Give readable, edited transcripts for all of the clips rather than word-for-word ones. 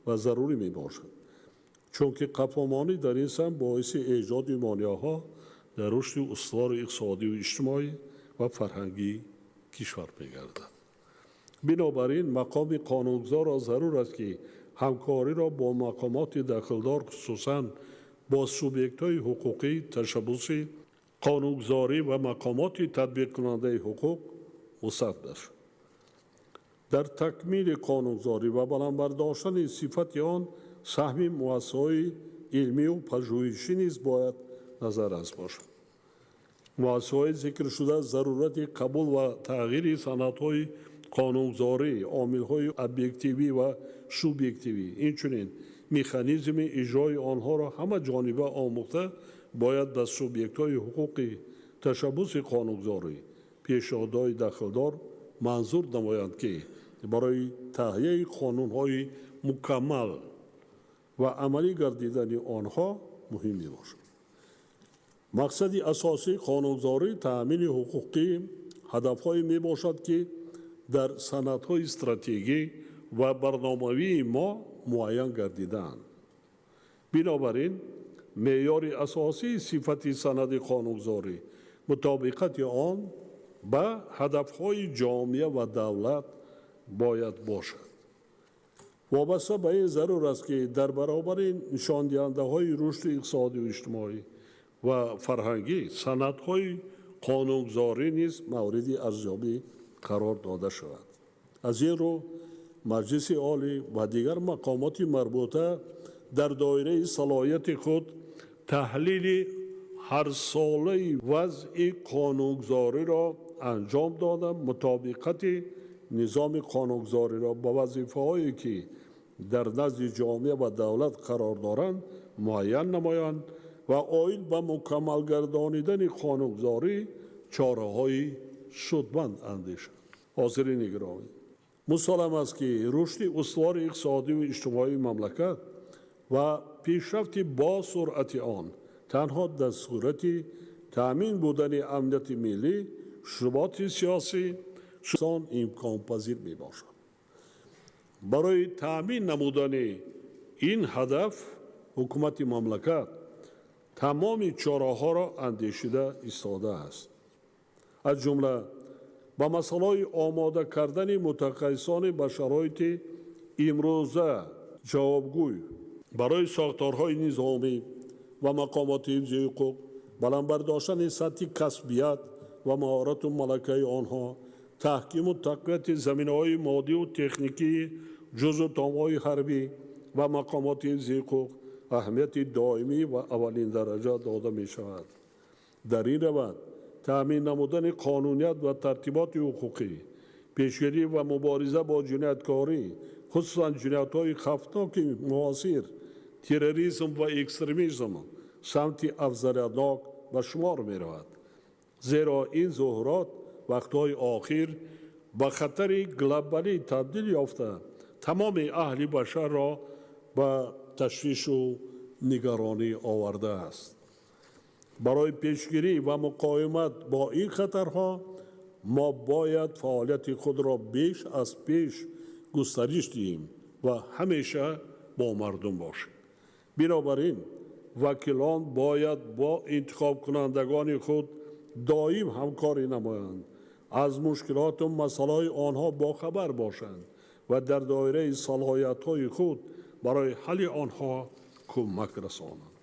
ва зарурӣ мебошад, чунки қафомонӣ дар ин самт боиси эҷоди монеаҳо дар рушди устувори иқтисодию иҷтимоӣ ва фарҳангии кишвар мегардад. Бинобар ин, мақоми қонунгузорро зарур аст, ки ҳамкориро бо мақомоти дахлдор, хусусан бо субъектҳои ҳуқуқӣ, ташаббуси қонунгузорӣ ва мақомоти татбиқкунандаи ҳуқуқ вусъат бахшад. Дар такмили қонунгузорӣ ва баланд бардоштани сифати он саҳми муассисаҳои илмию пажӯҳишӣ низ бояд назаррас бошад. Муассисаҳои зикршуда зарурати қабул ва тағйири санадҳои қонунгузорӣ, омилҳои объективӣ ва субъективӣ, инчунин механизми иҷрои онҳоро ҳамаҷониба омӯхта, бояд ба субъектҳои ҳуқуқи ташаббуси қонунгузорӣ пешниҳодҳои дахлдор манзур намоянд, ки барои таҳияи қонунҳои мукаммал ва амалӣ гардидани онҳо муҳим мебошад. Мақсади асосии қонунгузорӣ таъмини ҳуқуқии ҳадафҳое мебошад, ки дар санадҳои стратегӣ ва барномавии мо муайян гардидаанд. Бинобар ин, меъёри асосии сифати санади қонунгузорӣ мутобиқати он ба ҳадафҳои ҷомеа ва давлат бояд бошад. Вобаста ба ин зарур аст, ки дар баробари нишондиҳандаҳои рушди иқтисодию иҷтимоӣ ва фарҳангӣ санадҳои қонунгузорӣ низ мавриди арзёбӣ қарор дода шавад. Аз ин рӯ, Маҷлиси Олӣ ва дигар мақомоти марбута дар доираи салоҳияти худ таҳлили ҳарсолаи вазъи қонунгузориро анҷом дода, мутобиқати низоми қонунгузориро ба вазифаҳое, ки дар назди ҷомеа ва давлат қарор доранд, муайян намоянд ва оид ба мукаммал гардонидани қонунгузорӣ чораҳои судманд андешанд. Ҳозирини гиромӣ, мусаллам аст, ки рушди устувори иқтисодию иҷтимоии мамлакат ва пешрафти босуръати он танҳо дар сурати таъмин будани амнияти миллӣ, суботи сиёсӣ имконпазир мебошад. Барои таъмин намудани ин ҳадаф ҳукумати мамлакат тамоми чораҳоро андешида истодааст. Аз ҷумла ба масъалаҳои омода кардани мутахассисони ба шароити имрӯза ҷавобгӯй барои сохторҳои низомӣ ва мақомоти ҳифзи ҳуқуқ, баланд бардоштани сатҳи касбият ва маҳорату малакаи онҳо, таҳкиму тақвияти заминаҳои моддию техникии ҷузъу томҳои ҳарбӣ ва мақомоти ҳифзи ҳуқуқ аҳамияти доимӣ ва аввалиндараҷа дода мешавад. Дар ин раванд таъмин намудани қонуният ва тартиботи ҳуқуқӣ, пешгирӣ ва мубориза бо ҷинояткорӣ, хусусан ҷиноятҳои хавфноки муосир, терроризм ва экстремизм самти афзалиятнок ба шумор меравад. Зеро ин зуҳурот вақтҳои охир ба хатари глобалӣ табдил ёфта, тамоми аҳли башарро ба ташвишу нигаронӣ овардааст. Барои пешгирӣ ва муқовимат бо ин хатарҳо мо бояд фаъолияти худро беш аз пеш густариш диҳем ва ҳамеша бо мардум бошем. Бинобар ин, вакилон бояд бо интихобкунандагони худ доим ҳамкорӣ намоянд, аз мушкилоту масъалаҳои онҳо бохабар бошанд ва дар доираи салоҳиятҳои худ барои ҳалли онҳо кӯмак расонанд.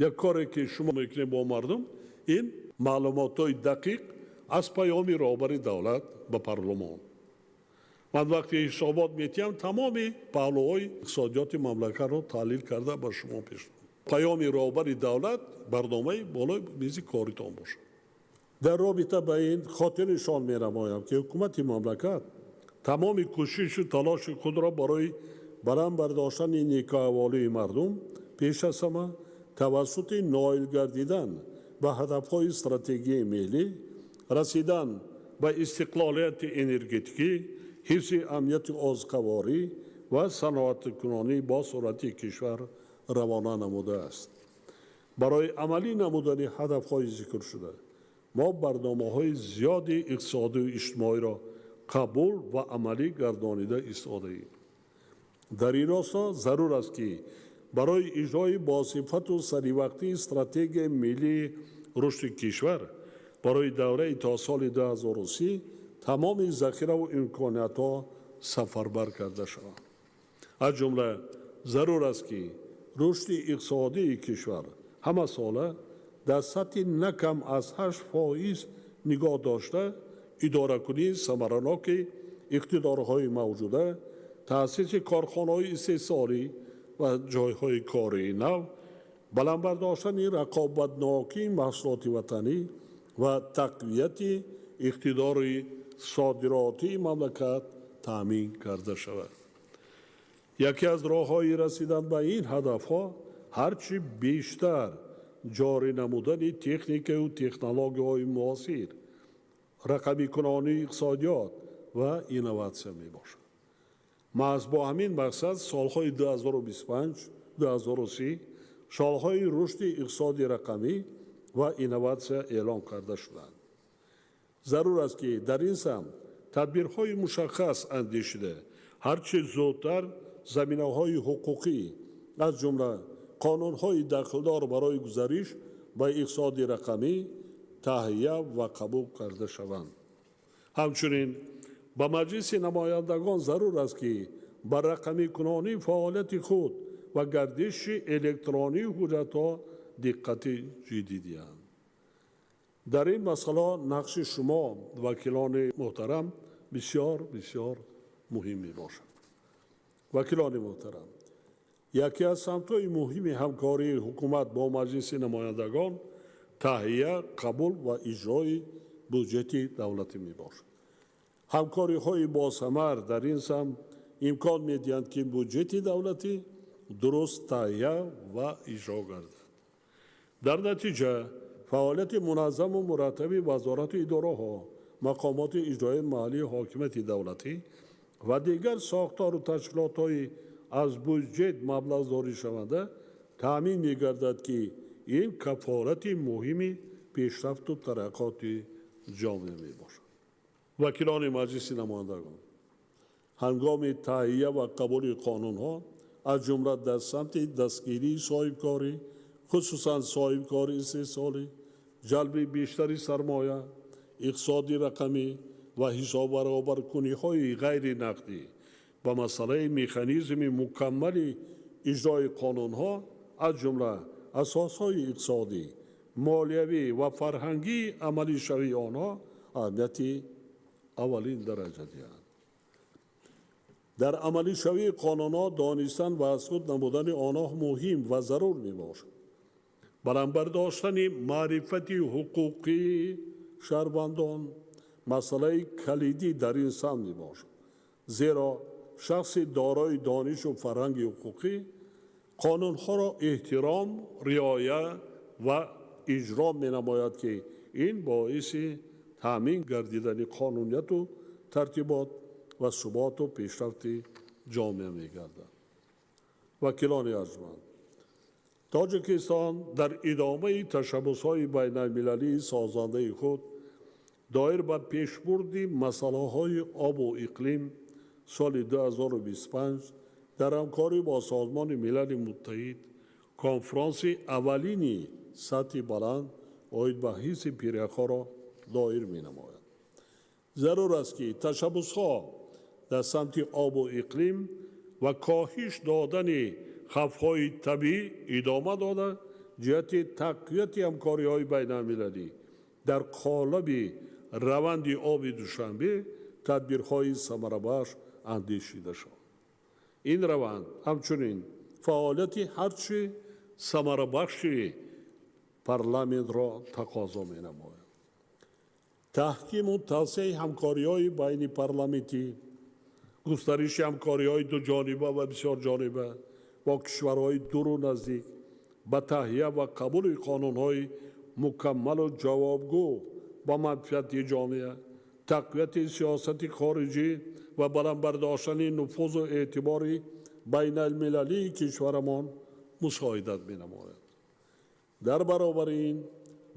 Як коре, ки шумо мекунед бо мардум, ин маълумотҳои дақиқ аз паёми роҳбари давлат ба парлумон. Ман вақте ҳисобот медиҳам, тамоми паҳлӯҳои иқтисодиёти мамлакатро таҳлил карда ба шумо пешниҳод. Паёми роҳбари давлат барномаи болои мизи коритон бошад. Дар робита ба ин хотирнишон менамоям, ки ҳукумати мамлакат тамоми кӯшишу талоши худро барои баланд бардоштани некӯаҳволии мардум, пеш аз ҳама тавассути ноил гардидан ба ҳадафҳои стратегияи миллӣ, расидан ба истиқлолияти энергетикӣ, ҳифзи амнияти озуқаворӣ ва саноаткунонии босуръати кишвар равона намудааст. Барои амалӣ намудани ҳадафҳои зикршуда мо барномаҳои зиёди иқтисодию иҷтимоиро қабул ва амалӣ гардонида истодаем. Дар ин росто зарур аст, ки барои иҷрои босифату саривақтии стратегияи миллии рушди кишвар барои давраи то соли 2030 тамоми захираву имкониятҳо сафарбар карда шаванд. Аз ҷумла зарур аст, ки рушди иқтисодии кишвар ҳамасола дар сатҳи на кам аз 8% нигоҳ дошта, идоракунии самараноки иқтидорҳои мавҷуда, таъсиси корхонаҳои истеҳсолӣ ва ҷойҳои кории нав, баланд бардоштани рақобатнокии маҳсулоти ватанӣ ва тақвияти иқтидори содиротии мамлакат таъмин карда шавад. Яке аз роҳҳои расидан ба ин ҳадафҳо ҳарчи бештар ҷорӣ намудани техникаю технологияҳои муосир, рақамикунонии иқтисодиёт ва инноватсия мебошад. Маҳз бо ҳамин мақсад солҳои 2025 2030 солҳои рушди иқтисоди рақамӣ ва инноватсия эълон карда шуданд. Зарур аст, ки дар ин самт тадбирҳои мушаххас андешида, ҳарчи зудтар заминаҳои ҳуқуқӣ, аз ҷумла қонунҳои дахлдор барои гузариш ба иқтисоди рақамӣ таҳия ва қабул карда шаванд. Ҳамчунин ба Маҷлиси намояндагон зарур аст, ки ба рақамикунонии фаъолияти худ ва гардиши электронии ҳуҷҷатҳо диққати ҷиддӣ диҳанд. Дар ин масъала нақши шумо, вакилони муҳтарам, бисёр бисёр муҳим мебошад. Вакилони муҳтарам, яке аз самтҳои муҳими ҳамкории ҳукумат бо Маҷлиси намояндагон таҳия, қабул ва иҷрои буҷети давлатӣ мебошад. Ҳамкориҳои босамар дар ин самт имкон медиҳанд, ки буҷети давлатӣ дуруст таҳия ва иҷро гардад. Дар натиҷа фаъолияти муназзаму мураттаби вазорату идораҳо, мақомоти иҷроияи маҳаллии ҳокимияти давлатӣ ва дигар сохтору ташкилотҳои аз буҷет маблағгузоришаванда таъмин мегардад, ки ин кафолати муҳими пешрафту тараққоти ҷомеа мебошад. Вакилони Маҷлиси намояндагон ҳангоми таҳия ва қабули қонунҳо, аз ҷумла дар самти дастгирии соҳибкорӣ, хусусан соҳибкории истеҳсолӣ, ҷалби бештари сармоя, иқтисоди рақамӣ ва ҳисоббаробаркуниҳои ғайри нақдӣ, ба масъалаи механизми мукаммали иҷрои қонунҳо, аз ҷумла асосҳои иқтисодӣ, молиявӣ ва фарҳангии амалишавии онҳо аҳамияти аввалин дараҷа диҳанд. Дар амалишавии қонунҳо донистан ва аз худ намудани онҳо муҳим ва зарур мебошад. Баланд бардоштани маърифати ҳуқуқии шаҳрвандон масъалаи калидӣ дар ин самт мебошад, зеро шахси дорои донишу фарҳанги ҳуқуқӣ қонунҳоро эҳтиром, риоя ва иҷро менамояд, ки ин боиси таъмин гардидани қонунияту тартибот ва суботу пешрафти ҷомеа мегардад. Вакилони арҷманд, Тоҷикистон дар идомаи ташаббусҳои байналмилалии созандаи худ доир ба пешбурди масъалаҳои обу иқлим соли 2025 дар ҳамкорӣ бо Созмони Милали Муттаҳид конфронси аввалини сатҳи баланд оид ба ҳифзи пиряхҳоро доир менамояд. Зарур аст, ки ташаббусҳо дар самти обу иқлим ва коҳиш додани хавфҳои табиӣ идома дода, ҷиҳати тақвияти ҳамкориҳои байналмилалӣ дар қолаби раванди оби Душанбе тадбирҳои самарабахш андешида шавад. Ин раванд ҳамчунин фаъолияти ҳарчи самарабахши парламентро тақозо менамояд. Таҳкиму тавсеаи ҳамкориҳои байни парламентӣ, густариши ҳамкориҳои дуҷониба ва бисёрҷониба бо кишварҳои дуру наздик ба таҳия ва қабули қонунҳои мукаммалу ҷавобгӯ ба манфиати ҷомеа, тақвияти сиёсати хориҷӣ ва баланд бардоштани нуфузу эътибори байналмилалии кишварамон мусоидат менамояд. Дар баробари ин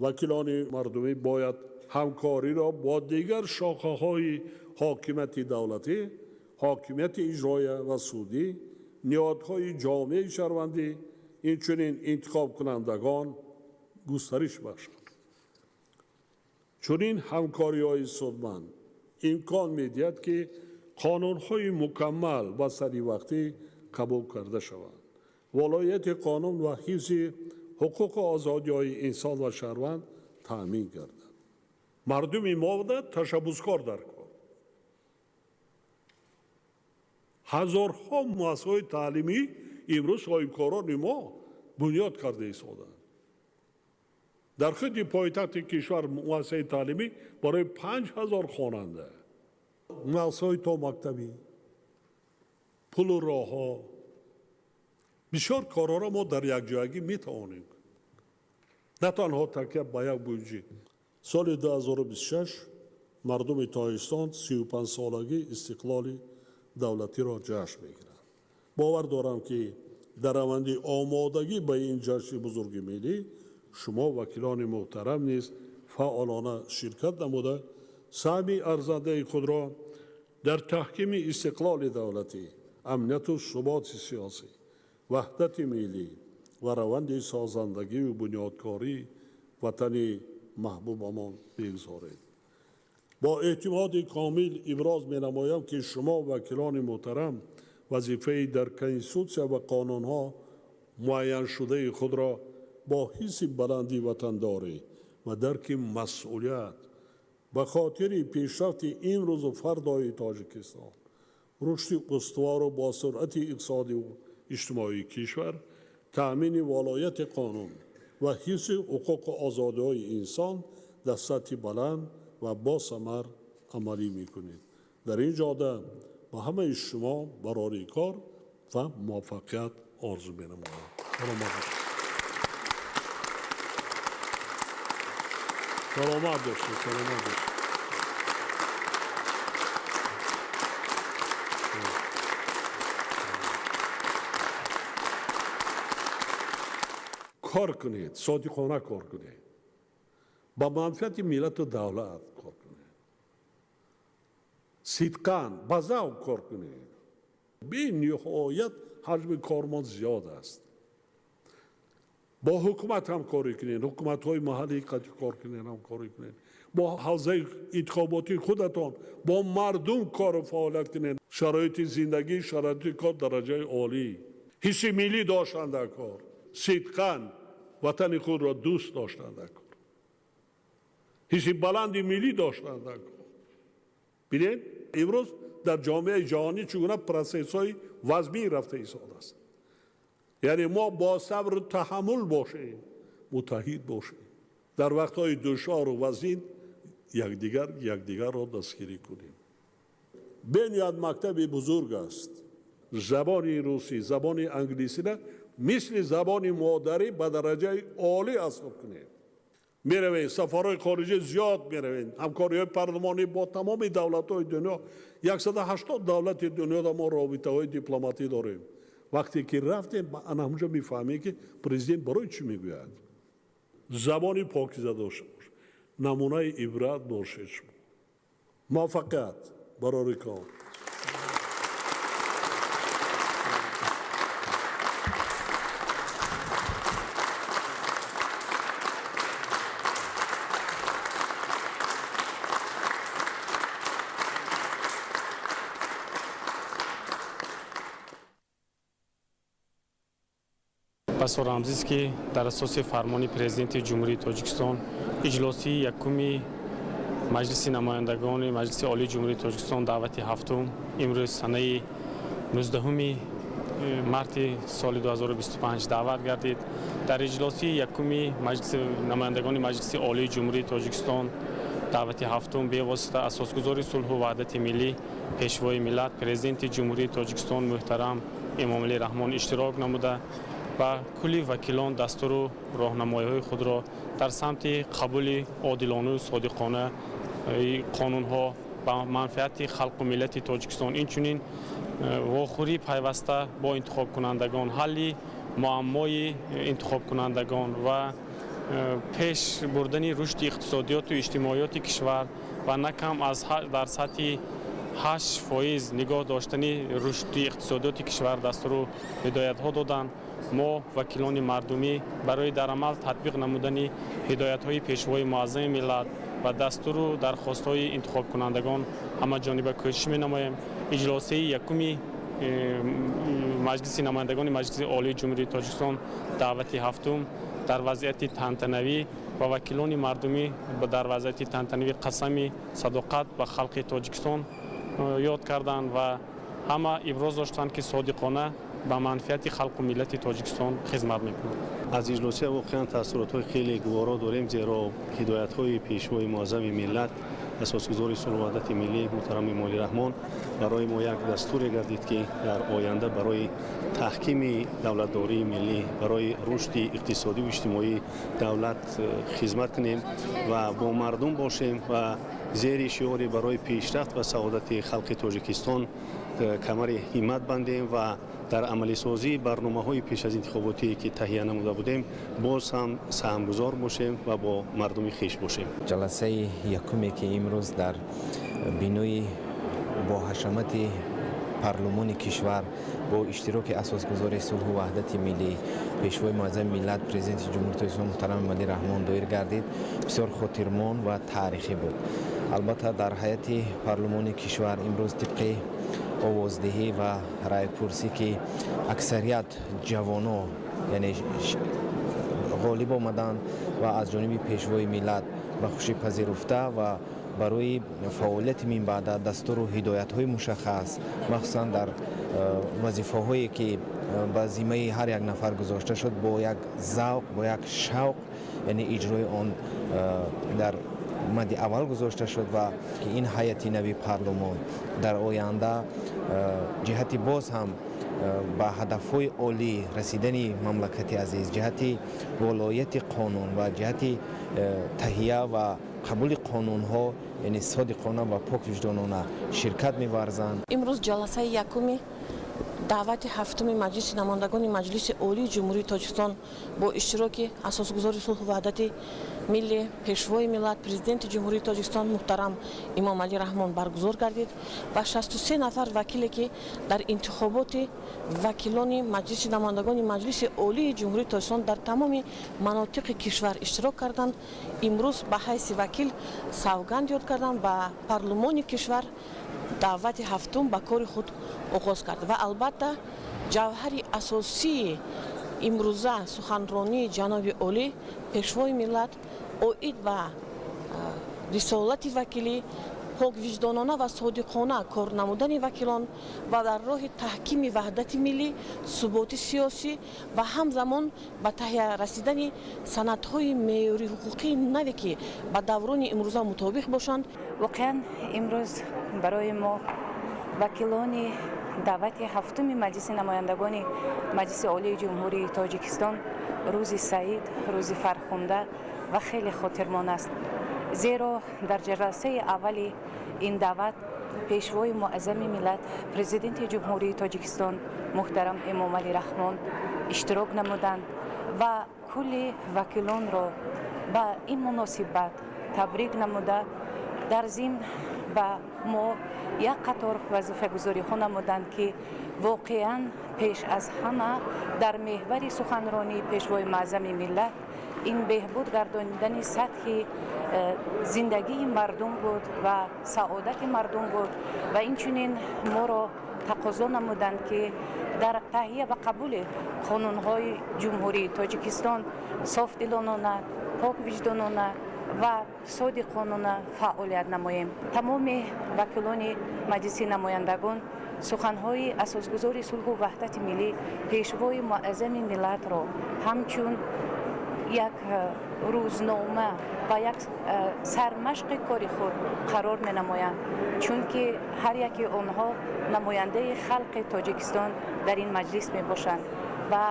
вакилони мардумӣ бояд ҳамкориро бо дигар шохаҳои ҳокимияти давлатӣ, ҳокимияти иҷроия ва судӣ ниҳодҳои ҷомеаи шаҳрвандӣ, инчунин интихобкунандагон густариш бахшад. Чунин ҳамкориҳои судманд имкон медиҳад, ки қонунҳои мукаммал ва саривақтӣ қабул карда шаванд. Волоияти қонун ва ҳифзи ҳуқуқу озодиҳои инсон ва шаҳрванд таъмин гардад. Мардуми мо ташаббускор дар кор. Ҳазорҳо муассисаҳои таълимӣ имрӯз соҳибкорони мо бунёд карда истодаанд. Дар худи пойтахти кишвар муассисаи таълимӣ барои 5000 хонанда, муассисаҳои томактабӣ, пулу роҳҳо, бисёр корҳоро мо дар якҷоягӣ метавонем. На танҳо такя ба як буҷет. Соли 2026 мардуми Тоҷикистон 35-солагии истиқлоли давлатиро ҷашн мегиранд. Бовар дорам, ки дар раванди омодагӣ ба ин ҷашни бузурги миллӣ шумо вакилони муҳтарам низ фаъолона ширкат намуда, саҳми арзандаи худро дар таҳкими истиқлоли давлатӣ, амнияту суботи сиёсӣ, ваҳдати миллӣ ва раванди созандагию бунёдкории ватани маҳбубамон бигзоред. Бо эътимоди комил иброз менамоям, ки шумо вакилони муҳтарам вазифаи дар конститутсия ва қонунҳо муайяншудаи худро бо ҳисси баланди ватандорӣ ва дарки масъулият ба хотири пешрафти имрӯзу фардои Тоҷикистон, рушди устувору бо суръати иқтисодиву иҷтимоии кишвар, таъмини волояти қонун ва ҳифзи ҳуқуқу озодиҳои инсон дар сатҳи баланд ва босамар амалӣ мекунед. Дар ин ҷода ба ҳамаи шумо барори кор ва муваффақият орзу менамоям. Саломат бошед. Саломат бошед. Саломат бошед. Кор кунед, содиқона кор кунед, ба манфиати миллату давлат кор кунед, сидқан ба завқ кор кунед. Бениҳоят ҳаҷми кормон зиёд аст. Бо ҳукумат ҳамкорӣ кунед, ҳукуматҳои маҳаллӣ қатъи кор кунед, ҳамкорӣ кунед, бо ҳавзаи интихоботии худатон, бо мардум кору фаъолият кунед. Шароити зиндагӣ, шароити кор дараҷаи олӣ, ҳисси миллӣ доштан дар кор, сидқан ватани худро дӯст доштан дар кор, ҳисси баланди миллӣ доштан дар кор. Бинед, имрӯз дар ҷомеаи ҷаҳонӣ чӣ гуна процессҳои вазмин рафта истодааст. Яъне мо бо сабру таҳаммул бошем, муттаҳид бошем, дар вақтҳои душвору вазин якдигарро дастгирӣ кунем. Бениҳоят мактаби бузург аст. Забони русӣ, забони англисиро мисли забони модарӣ ба дараҷаи олӣ аз худ кунем. Меравем, сафарҳои хориҷӣ зиёд меравем, ҳамкориҳои парлумонӣ бо тамоми давлатҳои дунё, 180 давлати дунёда мо робитаҳои дипломатӣ дорем. Вақте ки рафтем, ана ҳамҷо мефаҳмем, ки президент барои чӣ мегӯяд. Забони покиза дошта бош, намунаи ибрат бошед шумо. Муваффақият барори кор. Басо рамзист, ки дар асоси фармони Президенти Ҷумҳурии Тоҷикистон иҷлосии якуми Маҷлиси намояндагони Маҷлиси Олии Ҷумҳурии Тоҷикистон даъвати ҳафтум имрӯз санаи 19 марти соли 2025 даъват гардид. Дар иҷлосии якуми Маҷлиси намояндагони Маҷлиси Олии Ҷумҳурии Тоҷикистон даъвати ҳафтум бевосита асосгузори сулҳу ваҳдати миллӣ, Пешвои миллат, Президенти Ҷумҳурии Тоҷикистон муҳтарам Эмомалӣ Раҳмон иштирок намуда ва кулли вакилон дастуру роҳнамоиҳои худро дар самти қабули одилону содиқона қонунҳо ба манфиати халқу миллати Тоҷикистон, инчунин вохӯрии пайваста бо интихобкунандагон, ҳалли муаммои интихобкунандагон ва пеш бурдани рушди иқтисодиёту иҷтимоиёти кишвар ва на кам аз дар сатҳи 8% нигоҳ доштани рушди иқтисодиёти кишвар дастуру ҳидоятҳо доданд. Мо вакилони мардумӣ барои дар амал татбиқ намудани ҳидоятҳои Пешвои Муаззами миллат ва дастуру дархостҳои интихобкунандагон ҳамаҷониба кӯшиш менамоем. Иҷлосияи якуми Маҷлиси намояндагони Маҷлиси Олии Ҷумҳурии Тоҷикистон даъвати ҳафтум дар вазъияти тантанавӣ ва вакилони мардумӣ дар вазъияти тантанавӣ қасами садоқат ба халқи Тоҷикистон ёд карданд ва ҳама иброз доштанд, ки содиқона ба манфиати халқу миллати Тоҷикистон хизмат мекунанд. Аз иҷлосия воқеан таассуротҳои хеле гуворо дорем, зеро ҳидоятҳои Пешвои Муаззами миллат, асосгузори сулҳу ваҳдати миллӣ муҳтарам Эмомалӣ Раҳмон барои мо як дастуре гардид, ки дар оянда барои таҳкими давлатдории миллӣ, барои рушди иқтисодиву иҷтимоии давлат хизмат кунем ва бо мардум бошем ва зери шиори барои пешрафт ва саодати халқи Тоҷикистон камари ҳиммат бандем ва дар амалисозии барномаҳои пеш аз интихоботие, ки таҳия намуда будем, боз ҳам саҳмгузор бошем ва бо мардуми хеш бошем. Ҷаласаи якуме, ки имрӯз дар бинои бо ҳашамати парлумони кишвар бо иштироки асосгузори сулҳу ваҳдати миллӣ, Пешвои Муаззами миллат, Президенти Ҷумҳурии Тоҷикистон муҳтарам Эмомалӣ Раҳмон доир гардид, бисёр хотирмон ва таърихӣ буд. Албатта, дар ҳайати парлумони кишвар имрӯз тибқи овоздиҳӣ ва райпурсӣ, ки аксарият ҷавоно, яъне ғолиб омаданд ва аз ҷониби Пешвои миллат ба хушӣ пазируфта ва барои фаъолияти минбаъда дастуру ҳидоятҳои мушаххас, махсусан дар вазифаҳое, ки ба зиммаи ҳар як нафар гузошта шуд, бо як завқ, бо як шавқ, яъне иҷрои он дар мадди аввал гузошта шуд ва ин ҳайати нави парлумон дар оянда ҷиҳати боз ҳам ба ҳадафҳои олӣ расидани мамлакати азиз, ҷиҳати волояти қонун ва ҷиҳати таҳия ва қабули қонунҳо, яъне содиқона ва поквиҷдонона ширкат меварзанд. Имрӯз ҷаласаи якуми даъвати ҳафтуми Маҷлиси намояндагони Маҷлиси Олии Ҷумҳурии Тоҷикистон бо иштироки асосгузори сулҳу ваҳдати миллӣ, Пешвои миллат, Президенти Ҷумҳурии Тоҷикистон муҳтарам Эмомалӣ Раҳмон баргузор гардид ва 63 нафар вакиле, ки дар интихоботи вакилони Маҷлиси намояндагони Маҷлиси Олии Ҷумҳурии Тоҷикистон дар тамоми манотиқи кишвар иштирок карданд, имрӯз ба ҳайси вакил савганд ёд карданд ва парлумони кишвар даъвати ҳафтум ба кори худ оғоз кард. Ва албатта, ҷавҳари асосии имрӯза суханронии ҷаноби олӣ, Пешвои миллат, оид ба рисолати вакилӣ, поквиҷдонона ва содиқона кор намудани вакилон ва дар роҳи таҳкими ваҳдати миллӣ, суботи сиёсӣ ва ҳамзамон ба таҳия расидани санадҳои меъёри ҳуқуқии наве, ки ба даврони имрӯза мутобиқ бошанд. Воқеан, имрӯз барои мо, вакилони даъвати ҳафтуми Маҷлиси намояндагони Маҷлиси Олии Ҷумҳурии Тоҷикистон, рӯзи саид, рӯзи фархунда ва хеле хотирмон аст, зеро дар ҷаласаи аввали ин даъват Пешвои Муаззами миллат, Президенти Ҷумҳурии Тоҷикистон муҳтарам Эмомалӣ Раҳмон иштирок намуданд ва кулли вакилонро ба ин муносибат табрик намуда, дар зимн ба мо як қатор вазифагузориҳо намуданд, ки воқеан пеш аз ҳама дар меҳвари суханронии Пешвои Муаззами миллат ин беҳбуд гардонидани сатҳи зиндагии мардум буд ва саодати мардум буд. Ва инчунин моро тақозо намуданд, ки дар таҳия ва қабули қонунҳои Ҷумҳурии Тоҷикистон софдилонона, поквиҷдонона ва содиқонона фаъолият намоем. Тамоми вакилони Маҷлиси намояндагон суханҳои асосгузори сулҳу ваҳдати миллӣ, Пешвои Муаззами миллатро ҳамчун як рӯзнома ва як сармашқи кори худ қарор менамоянд, чунки ҳар яки онҳо намояндаи халқи Тоҷикистон дар ин маҷлис мебошанд. Ва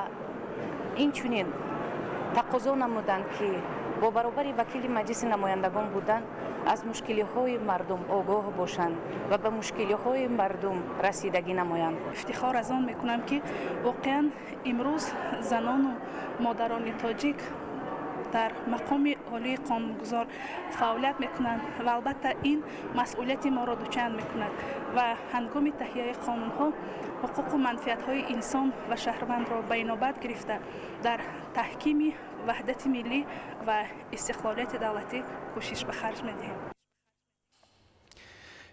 инчунин тақозо намуданд, ки бо баробари вакили Маҷлиси намояндагон будан аз мушкилиҳои мардум огоҳ бошанд ва ба мушкилиҳои мардум расидагӣ намоянд. Ифтихор аз он мекунам, ки воқеан имрӯз занону модарони тоҷик дар мақоми Олии Қонунгузор фаъолият мекунанд ва албатта ин масъулияти моро дучанд мекунад ва ҳангоми таҳияи қонунҳо ҳуқуқу манфиатҳои инсон ва шаҳрвандро ба инобат гирифта, дар таҳкими ваҳдати миллӣ ва истиқлолияти давлатӣ кӯшиш ба харҷ медиҳем.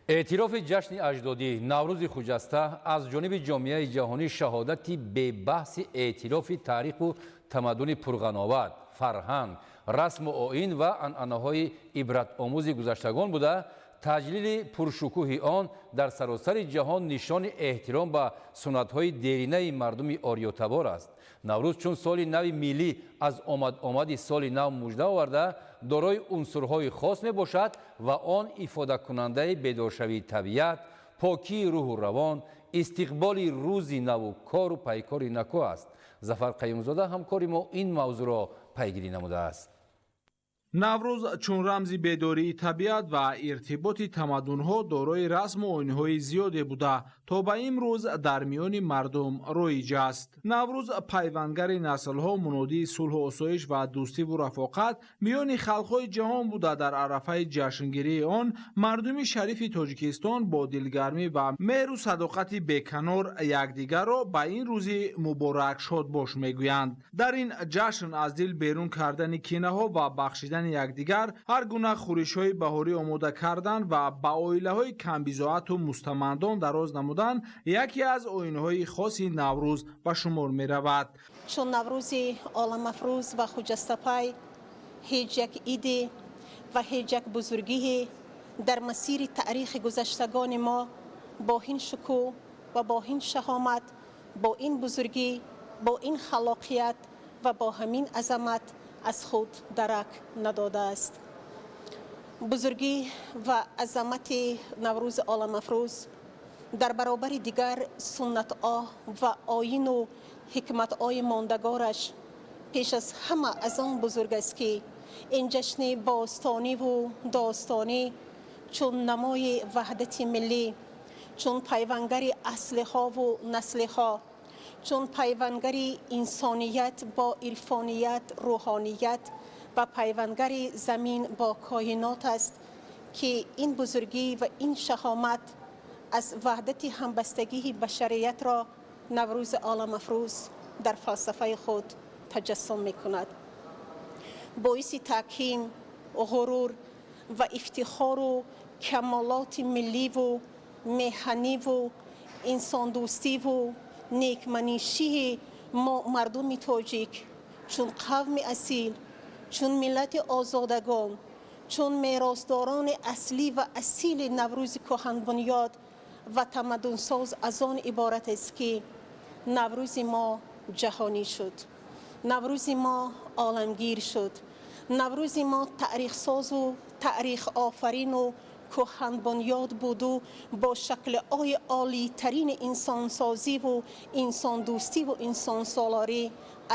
Эътирофи ҷашни аҷдодӣ Наврӯзи Хуҷаста аз ҷониби ҷомеаи ҷаҳонӣ шаҳодати бебаҳси эътирофи таъриху тамаддуни пурғановат, фарҳанг, расму оин ва анъанаҳои ибратомӯзи гузаштагон буда, таҷлили пуршукӯҳи он дар саросари ҷаҳон нишони эҳтиром ба суннатҳои деринаи мардуми ориётабор аст. Наврӯз чун соли нави миллӣ аз омад-омади соли нав мужда оварда, дорои унсурҳои хос мебошад ва он ифодакунандаи бедоршавии табиат, покии рӯҳу равон, истиқболи рӯзи наву кору пайкори наку аст. Зафар Қаюмзода, ҳамкори мо, ин мавзӯъро пайгирӣ намудааст. Наврӯз чун рамзи бедории табиат ва иртиботи тамаддунҳо дорои расму оинҳои зиёде буда, то ба имрӯз дар миёни мардум роиҷ аст. Наврӯз пайвандагари наслҳо, мунодии сулҳу осоиш ва дӯстиву рафоқат миёни халқҳои ҷаҳон буда, дар арафаи ҷашнгирии он мардуми шарифи Тоҷикистон бо дилгармӣ ва меҳру садоқати беканор якдигарро ба ин рӯзи муборак шодбош мегӯянд. Дар ин ҷашн аз дил берун кардани кинаҳо ва бахшидани якдигар, ҳар гуна хӯришҳои баҳорӣ омода кардан ва ба оилаҳои камбизоату мустамандон дароз намудан яке аз оинҳои хоси Наврӯз ба шумор меравад. Чун Наврӯзи оламафрӯз ва хуҷастапай ҳеҷ як иде ва ҳеҷ як бузургие дар масири таърихи гузаштагони мо бо ин шукӯҳ ва бо ин шаҳомат, бо ин бузургӣ, бо ин халоқият ва бо ҳамин азамат аз худ дарак надодааст. Бузургӣ ва азамати Наврӯзи оламафрӯз дар баробари дигар суннатҳо ва оину ҳикматҳои мондагораш пеш аз ҳама аз он бузург аст, ки ин ҷашни бостониву достонӣ чун намои ваҳдати миллӣ, чун пайвандагари аслиҳову наслиҳо, чун пайвандагари инсоният бо ирфоният, рӯҳоният ва пайвандагари замин бо коинот аст, ки ин бузургӣ ва ин шаҳомат аз ваҳдати ҳамбастагии башариятро Наврӯзи оламафрӯз дар фалсафаи худ таҷассум мекунад. Боиси таъкин, ғурур ва ифтихору камолоти милливу меҳаниву инсондӯстиву некманишии мо мардуми тоҷик чун қавми асил, чун миллати озодагон, чун меросдорони аслӣ ва асили Наврӯзи кӯҳанбунёд ва тамаддунсоз аз он иборат аст, ки Наврӯзи мо ҷаҳонӣ шуд, Наврӯзи мо оламгир шуд, Наврӯзи мо таърихсозу таърихофарину кӯҳанбунёд буду бо шаклҳои олитарини инсонсозиву инсондӯстиву инсонсолорӣ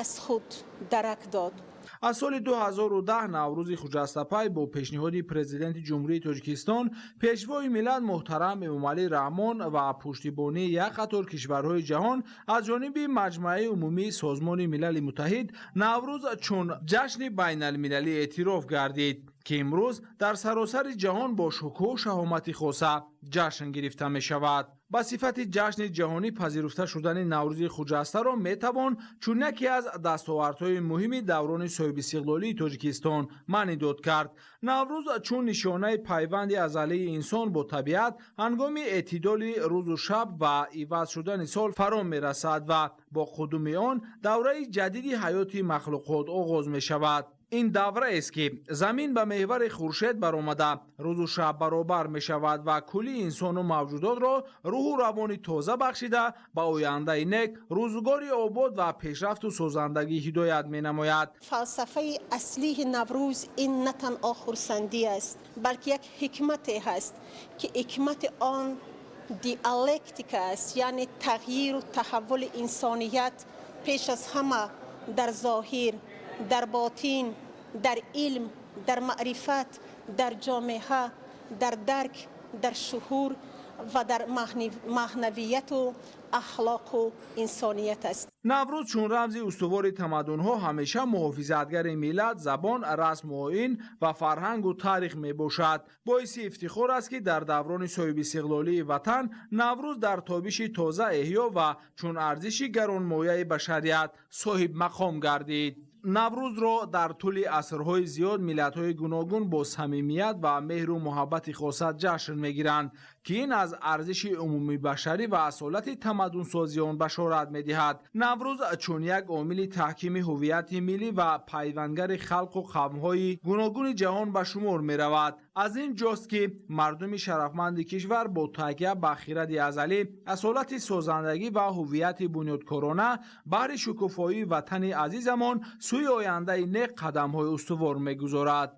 аз худ дарак дод. Аз соли 2010 Наврӯзи Хуҷастапай бо пешниҳоди Президенти Ҷумҳурии Тоҷикистон, Пешвои миллат муҳтарам Эмомалӣ Раҳмон ва пуштибонии як қатор кишварҳои ҷаҳон аз ҷониби Маҷмааи Умумии Созмони Милали Муттаҳид Наврӯз чун ҷашни байналмилалӣ эътироф гардид, ки имрӯз дар саросари ҷаҳон бо шукӯҳу шаҳомати хоса ҷашн гирифта мешавад. Ба сифати ҷашни ҷаҳонӣ пазируфта шудани Наврӯзи Хуҷастаро метавон чун яке аз дастовардҳои муҳими даврони соҳибистиқлолии Тоҷикистон маънӣ дод кард. Наврӯз чун нишонаи пайванди азалии инсон бо табиат ҳангоми эътидоли рӯзу шаб ва иваз шудани сол фаро мерасад ва бо қудуми он давраи ҷадиди ҳаёти махлуқот оғоз мешавад. Ин давраест, ки замин ба меҳвари хуршед баромада, рӯзу шаб баробар мешавад ва кулли инсону мавҷудотро рӯҳу равони тоза бахшида, ба ояндаи нек, рӯзгори обод ва пешрафту созандагӣ ҳидоят менамояд. Фалсафаи аслии Наврӯз ин на танҳо хурсандӣ аст, балки як ҳикмате ҳаст, ки ҳикмати он диалектика аст, яъне тағйиру таҳаввули инсоният пеш аз ҳама дар зоҳир, дар ботин, дар илм, дар маърифат, дар ҷомеа, дар дарк, дар шуҳур Ва дар маънавияту ахлоқу инсоният аст. Наврӯз чун рамзи устувори тамаддунҳо ҳамеша муҳофизатгари миллат, забон, расму оин ва фарҳангу таърих мебошад. Боиси ифтихор аст, ки дар даврони соҳибистиқлолии ватан Наврӯз дар тобиши тоза эҳё ва чун арзиши гаронмояи башарият соҳибмақом гардид. Наврӯзро дар тӯли асрҳои зиёд миллатҳои гуногун бо самимият ва меҳру муҳаббати хоса ҷашн мегиранд, ки ин аз арзиши умумибашарӣ ва асолати тамаддунсозии он башорат медиҳад. Наврӯз чун як омили таҳкими ҳуввияти миллӣ ва пайвандагари халқу қавмҳои гуногуни ҷаҳон ба шумор меравад. Аз ин ҷост, ки мардуми шарафманди кишвар бо такя ба хиради азалӣ, асолати созандагӣ ва ҳуввияти бунёдкорона баҳри шукуфоии ватани азизамон сӯи ояндаи нек қадамҳои устувор мегузорад.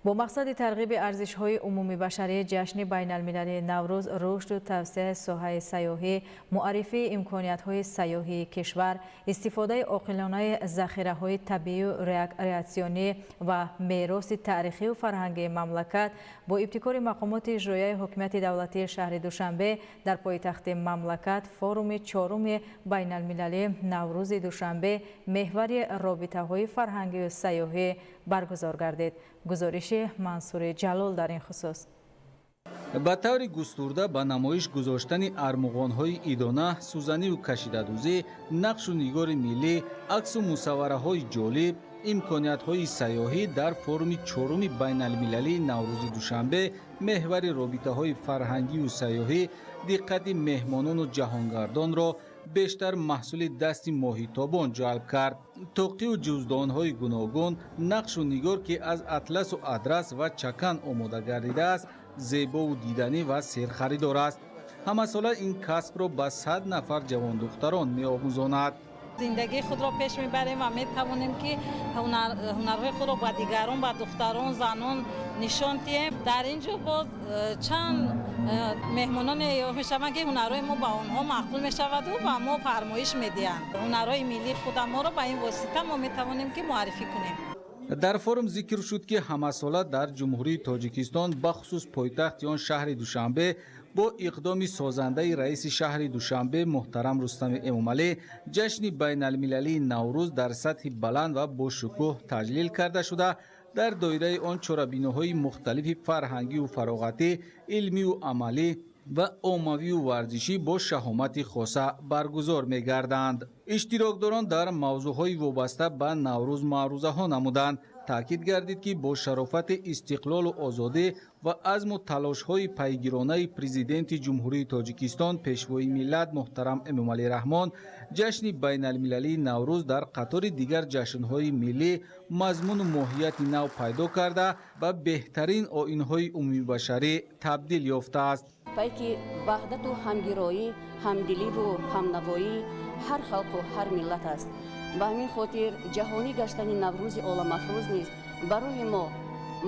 Бо мақсади тарғиби арзишҳои умумибашарии ҷашни байналмилалии Наврӯз, рушду тавсеаи соҳаи сайёҳӣ, муаррифии имкониятҳои сайёҳии кишвар, истифодаи оқилонаи захираҳои табиию рекреатсионӣ ва мероси таърихию фарҳангии мамлакат бо ибтикори мақомоти иҷроияи ҳокимияти давлатии шаҳри Душанбе дар пойтахти мамлакат форуми чоруми байналмилалии Наврӯзи Душанбе, меҳвари робитаҳои фарҳангию сайёҳӣ баргузор гардид. Гузориши Мансури Ҷалол дар ин хусус. Ба таври густурда ба намоиш гузоштани армуғонҳои идона, сӯзаниву кашидадӯзӣ, нақшу нигори миллӣ, аксу мусаввараҳои ҷолиб, имкониятҳои сайёҳӣ дар форуми чоруми байналмилалии Наврӯзи Душанбе, меҳвари робитаҳои фарҳангию сайёҳӣ диққати меҳмонону ҷаҳонгардонро бештар маҳсули дасти моҳитобон ҷалб кард. Тоқию ҷуздонҳои гуногун, нақшу нигор, ки аз атласу адрас ва чакан омода гардидааст, зебову диданӣ ва серхаридор аст. Ҳамасола ин касбро ба 100 нафар ҷавондухтарон меомӯзонад. Зиндагии худро пеш мебарем ва метавонем, ки ҳунарҳои худро ба дигарон, ба духтарон, занон нишон диҳем. Дар ин ҷо боз чанд меҳмононе ёфт мешаванд, ки ҳунарҳои мо ба онҳо маъқул мешаваду ба мо фармоиш медиҳанд. Ҳунарҳои миллии худаморо ба ин восита мо метавонем, ки муаррифӣ кунем. Дар форум зикр шуд, ки ҳамасола дар Ҷумҳурии Тоҷикистон, бахусус пойтахти он шаҳри Душанбе, бо иқдоми созандаи раиси шаҳри Душанбе муҳтарам Рустами Эмомалӣ ҷашни байналмилалии Наврӯз дар сатҳи баланд ва бошукӯҳ таҷлил карда шуда, дар доираи он чорабиноҳои мухталифи фарҳангию фароғатӣ, илмию амалӣ ва оммавию варзишӣ бо шаҳомати хоса баргузор мегарданд. Иштирокдорон дар мавзӯъҳои вобаста ба Наврӯз маърузаҳо намуданд. Таъкид гардид, ки бо шарофати истиқлолу озодӣ ва азму талошҳои пайгиронаи Президенти Ҷумҳурии Тоҷикистон, Пешвои миллат муҳтарам Эмомалӣ Раҳмон ҷашни байналмилалии Наврӯз дар қатори дигар ҷашнҳои миллӣ мазмуну моҳияти нав пайдо карда, ба беҳтарин оинҳои умумибашарӣ табдил ёфтааст. Пайки ваҳдату ҳамгироӣ, ҳамдиливу ҳамнавоӣ ҳар халқу ҳар миллат аст. Ба ҳамин хотир ҷаҳонӣ гаштани Наврӯзи оламафрӯз низ барои мо,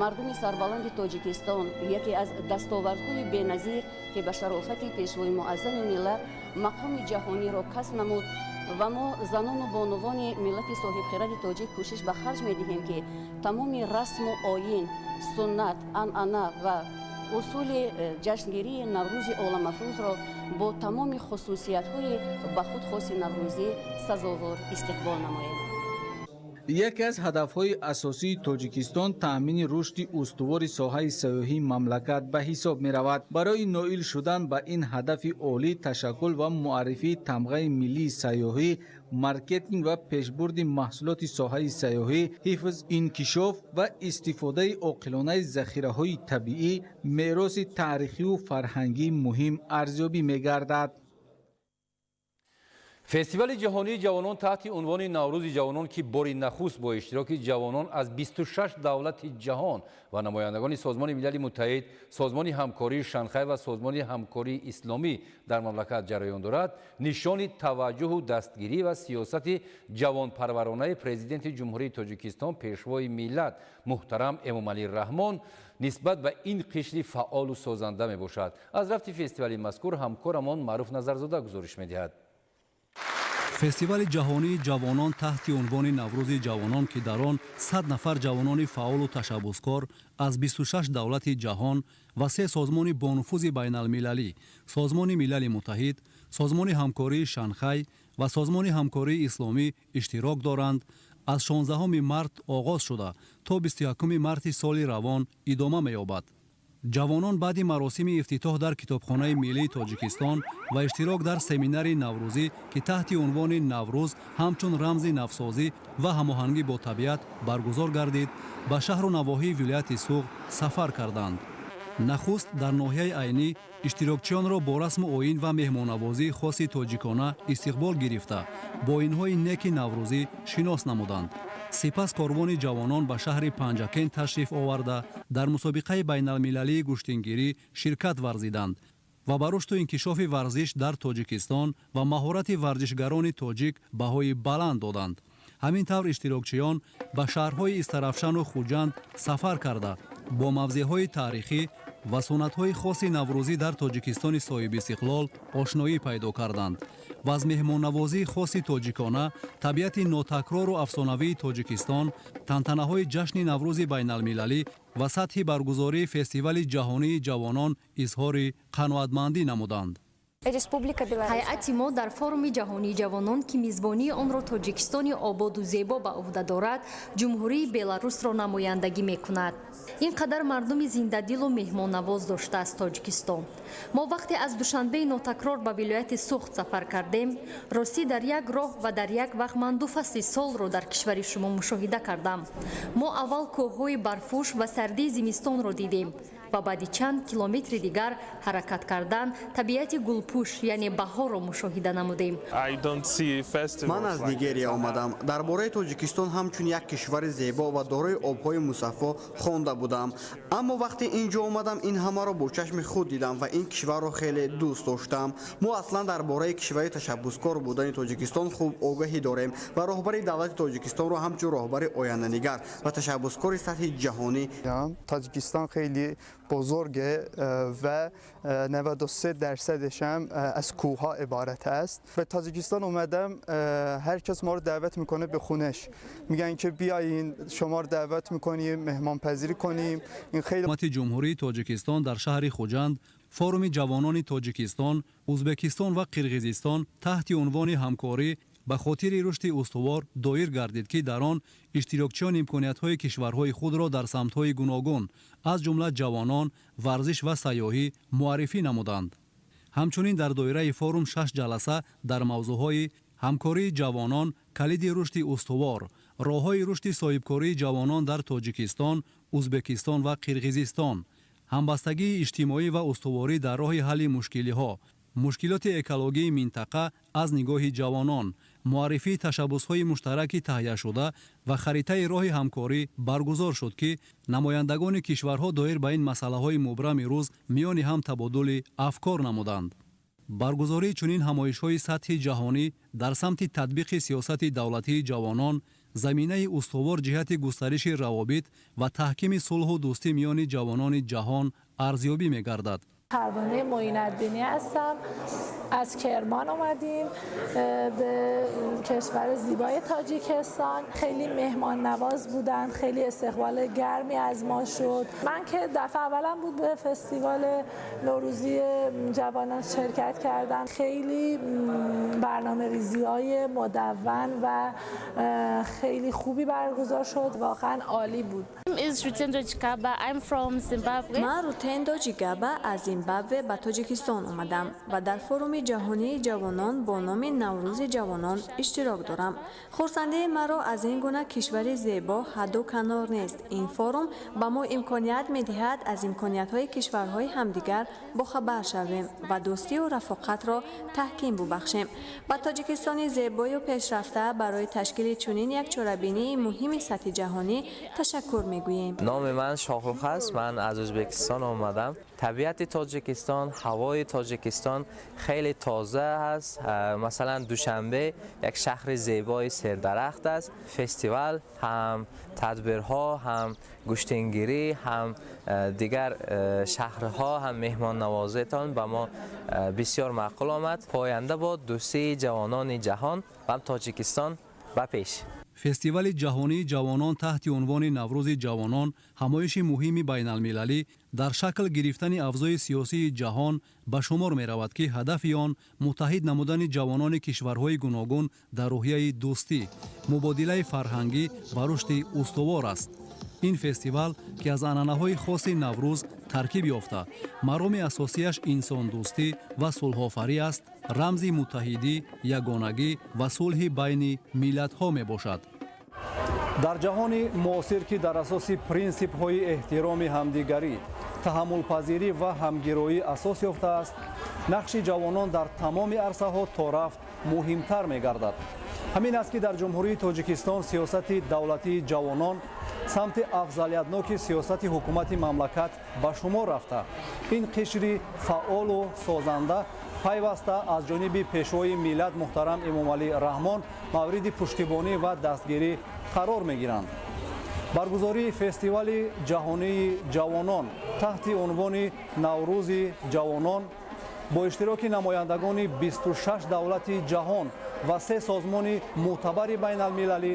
мардуми сарбаланди Тоҷикистон, яке аз дастовардҳои беназир, ки ба шарофати Пешвои муаззами миллат мақоми ҷаҳониро касб намуд. Ва мо, занону бонувони миллати соҳибхиради тоҷик, кӯшиш ба харҷ медиҳем, ки тамоми расму оин, суннат, анъана ва усули ҷашнгирии Наврӯзи оламафрӯзро бо тамоми хусусиятҳои ба худ хоси наврӯзӣ сазовор истиқбол намоем. Яке аз ҳадафҳои асосии Тоҷикистон таъмини рушди устувори соҳаи сайёҳии мамлакат ба ҳисоб меравад. Барои ноил шудан ба ин ҳадафи олӣ ташаккул ва муаррифии тамғаи миллии сайёҳӣ, маркетинг ва пешбурди маҳсулоти соҳаи сайёҳӣ, ҳифз, инкишоф ва истифодаи оқилонаи захираҳои табиӣ, мероси таърихию фарҳангӣ муҳим арзёбӣ мегардад. Фестивали ҷаҳонии ҷавонон таҳти унвони Наврӯзи ҷавонон, ки бори нахуст бо иштироки ҷавонон аз 26 давлати ҷаҳон ва намояндагони Созмони Милали Муттаҳид, Созмони ҳамкории Шанхай ва Созмони ҳамкории Исломӣ дар мамлакат ҷараён дорад, нишони таваҷҷӯҳу дастгирӣ ва сиёсати ҷавонпарваронаи Президенти Ҷумҳурии Тоҷикистон, Пешвои миллат муҳтарам Эмомалӣ Раҳмон нисбат ба ин қишри фаъолу созанда мебошад. Аз рафти фестивали мазкур ҳамкорамон Маъруф Назарзода гузориш медиҳад. Фестивали ҷаҳонии ҷавонон таҳти унвони Наврӯзи ҷавонон, ки дар он 100 нафар ҷавонони фаъолу ташаббускор аз 26 давлати ҷаҳон ва се созмони бонуфузи байналмилалӣ, Созмони Милали Муттаҳид, Созмони ҳамкории Шанхай ва Созмони ҳамкории Исломӣ иштирок доранд, аз 16 март оғоз шуда, то 21 марти соли равон идома меёбад. Ҷавонон баъди маросими ифтитоҳ дар Китобхонаи миллии Тоҷикистон ва иштирок дар семинари наврӯзӣ, ки таҳти унвони «Наврӯз ҳамчун рамзи навсозӣ ва ҳамоҳангӣ бо табиат» баргузор гардид, ба шаҳру навоҳии вилояти Суғд сафар карданд. Нахуст дар ноҳияи Айнӣ иштирокчиёнро бо расму оин ва меҳмоннавозии хоси тоҷикона истиқбол гирифта, бо оинҳои неки наврӯзӣ шинос намуданд. Сипас корвони ҷавонон ба шаҳри Панҷакент ташриф оварда, дар мусобиқаи байналмилалии гӯштингирӣ ширкат варзиданд ва ба рушду инкишофи варзиш дар Тоҷикистон ва маҳорати варзишгарони тоҷик баҳои баланд доданд. Ҳамин тавр, иштирокчиён ба шаҳрҳои Истаравшану Хуҷанд сафар карда, бо мавзеъҳои таърихӣ ва суннатҳои хоси наврӯзӣ дар Тоҷикистони соҳибистиқлол ошноӣ пайдо карданд ва аз меҳмоннавозии хоси тоҷикона, табиати нотакрору афсонавии Тоҷикистон, тантанаҳои ҷашни Наврӯзи байналмилалӣ ва сатҳи баргузории фестивали ҷаҳонии ҷавонон изҳори қаноатмандӣ намуданд. Республика Беларусь. Ҳайати мо дар форуми ҷаҳонии ҷавонон, ки мизбонии онро Тоҷикистони ободу зебо ба ӯҳда дорад, Ҷумҳурии Беларусро намояндагӣ мекунад. Ин қадар мардуми зиндадилу меҳмоннавоз доштааст Тоҷикистон. Мо вақте аз Душанбеи нотакрор ба вилояти Суғд сафар кардем, ростӣ, дар як роҳ ва дар як вақт ман ду фасли солро дар кишвари шумо мушоҳида кардам. Мо аввал кӯҳҳои барфпӯш ва сардии зимистонро дидем ва баъди чанд километри дигар ҳаракат кардан, табиати гулпӯш, яъне баҳорро мушоҳида намудем. Ман аз Нигерия омадам. Дар бораи Тоҷикистон ҳамчун як кишвари зебо ва дорои обҳои мусаффо хонда будам, аммо вақте ин ҷо омадам, ин ҳамаро бо чашми худ дидам ва ин кишварро хеле дӯст доштам. Мо аслан дар бораи кишвари ташаббускор будани Тоҷикистон хуб огаҳӣ дорем ва роҳбари давлати Тоҷикистонро ҳамчун роҳбари оянданигар ва ташаббускори сатҳи ҷаҳонӣ Тоҷикистон хеле بزرگه و 93 درصدش هم از کوه عبارت است. به تاجیکستان اومدم، هر کس ما رو دعوت میکنه به خونش، میگن که بیاین شما رو دعوت میکنیم، مهمان پذیری کنیم. این خیلی Ҷумҳурии Тоҷикистон дар шаҳри Хуҷанд форуми ҷавонони Тоҷикистон, Узбекистон ва Қирғизистон таҳти унвони «Ҳамкорӣ ба хотири рушди устувор» доир гардид, ки дар он иштирокчиён имкониятҳои кишварҳои худро дар самтҳои гуногун, аз ҷумла ҷавонон, варзиш ва сайёҳӣ муаррифӣ намуданд. Ҳамчунин дар доираи форум шаш ҷаласа дар мавзӯъҳои ҳамкории ҷавонон, калиди рушди устувор, роҳҳои рушди соҳибкории ҷавонон дар Тоҷикистон, Узбекистон ва Қирғизистон, ҳамбастагии иҷтимоӣ ва устуворӣ дар роҳи ҳалли мушкилиҳо, мушкилоти экологии минтақа аз нигоҳи ҷавонон, муаррифии ташаббусҳои муштараки таҳияшуда ва харитаи роҳи ҳамкорӣ баргузор шуд, ки намояндагони кишварҳо доир ба ин масъалаҳои мубрами рӯз миёни ҳам табодули афкор намуданд. Баргузории чунин ҳамоишҳои сатҳи ҷаҳонӣ дар самти татбиқи сиёсати давлатии ҷавонон заминаи устувор ҷиҳати густариши равобит ва таҳкими сулҳу дӯстӣ миёни ҷавонони ҷаҳон арзёбӣ мегардад. پروانه معین‌الدینی هستم. از کرمان اومدیم به کشور زیبای تاجیکستان. خیلی مهمان نواز بودن، خیلی استقبال گرمی از ما شد. من که دفعه اولم بود به فستیوال نوروزی جوانان شرکت کردم، خیلی برنامه ریزی های مدون و خیلی خوبی برگزار شد. واقعا عالی بود. من Рутендо Чигаба аз Зимбабве ба Тоҷикистон омадам ва дар форуми ҷаҳонии ҷавонон бо номи Наврӯзи ҷавонон иштирок дорам. Хурсандии маро аз ин гуна кишвари зебо ҳадду канор нест. Ин форум ба мо имконият медиҳад, аз имкониятҳои кишварҳои ҳамдигар бохабар шавем ва дӯстию рафоқатро таҳким бубахшем. Ба Тоҷикистони зебою пешрафта барои ташкили чунин як чорабинии муҳими сатҳи ҷаҳонӣ ташаккур мегӯем. Номи ман Шоҳрух аст. Ман аз Ӯзбекистон омадам. Табиати Тоҷикистон, ҳавои Тоҷикистон хеле тоза аст. Масалан, Душанбе як шаҳри зебои сердарахт аст. Фестивал ҳам тадбирҳо, ҳам гӯштингирӣ, ҳам дигар шаҳрҳо, ҳам меҳмоннавозиатон ба мо бисёр маъқул омад. Поянда бод дӯстии ҷавонони ҷаҳон ва ҳам Тоҷикистон ба пеш. Фестивали ҷаҳонии ҷавонон таҳти унвони Наврӯзи ҷавонон ҳамоиши муҳими байналмилалӣ дар шакл гирифтани авзои сиёсии ҷаҳон ба шумор меравад, ки ҳадафи он муттаҳид намудани ҷавонони кишварҳои гуногун дар рӯҳияи дӯстӣ, мубодилаи фарҳангӣ ва рушди устувор аст. Ин фестивал, ки аз анъанаҳои хоси Наврӯз таркиб ёфта, мароми асосияш инсондӯстӣ ва сулҳофарӣ аст, рамзи муттаҳидӣ, ягонагӣ ва сулҳи байни миллатҳо мебошад. Дар ҷаҳони муосир, ки дар асоси принсипҳои эҳтироми ҳамдигарӣ, таҳаммулпазирӣ ва ҳамгироӣ асос ёфтааст, нақши ҷавонон дар тамоми арсаҳо то рафт муҳимтар мегардад. Ҳамин аст, ки дар Ҷумҳурии Тоҷикистон сиёсати давлатии ҷавонон самти афзалиятноки сиёсати ҳукумати мамлакат ба шумор рафта, ин қишри фаъолу созанда пайваста аз ҷониби Пешвои миллат муҳтарам Эмомалӣ Раҳмон мавриди пуштибонӣ ва дастгирӣ қарор мегиранд. Баргузории фестивали ҷаҳонии ҷавонон таҳти унвони Наврӯзи ҷавонон бо иштироки намояндагони 26 давлати ҷаҳон ва се созмони мӯътабари байналмилалӣ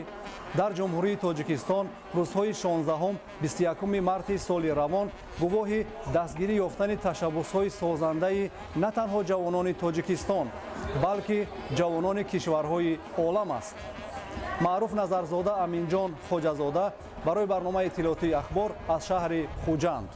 дар Ҷумҳурии Тоҷикистон рӯзҳои 16-21 марти соли равон гувоҳи дастгирӣ ёфтани ташаббусҳои созандаи на танҳо ҷавонони Тоҷикистон, балки ҷавонони кишварҳои олам аст. Маъруф Назарзода, Аминҷон Хоҷазода барои барномаи иттилоотии Ахбор аз шаҳри Хуҷанд.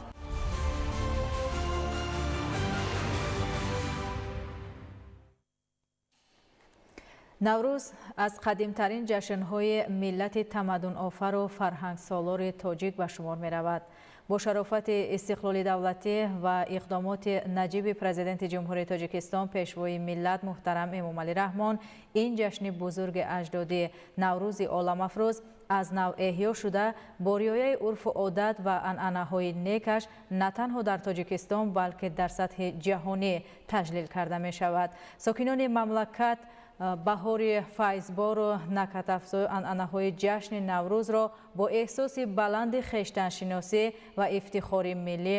Наврӯз аз қадимтарин ҷашнҳои миллати тамаддунофару фарҳангсолори тоҷик ба шумор меравад. Бо шарофати истиқлоли давлатӣ ва иқдомоти наҷиби Президенти Ҷумҳурии Тоҷикистон, Пешвои миллат муҳтарам Эмомалӣ Раҳмон, ин ҷашни бузурги аҷдодӣ Наврӯзи оламафрӯз аз нав эҳё шуда, бо риояи урфу одат ва анъанаҳои некаш на танҳо дар Тоҷикистон, балки дар сатҳи ҷаҳонӣ таҷлил карда мешавад. Сокинони мамлакат баҳори файзбору накатафзои анъанаҳои ҷашни Наврӯзро бо эҳсоси баланди хештаншиносӣ ва ифтихори миллӣ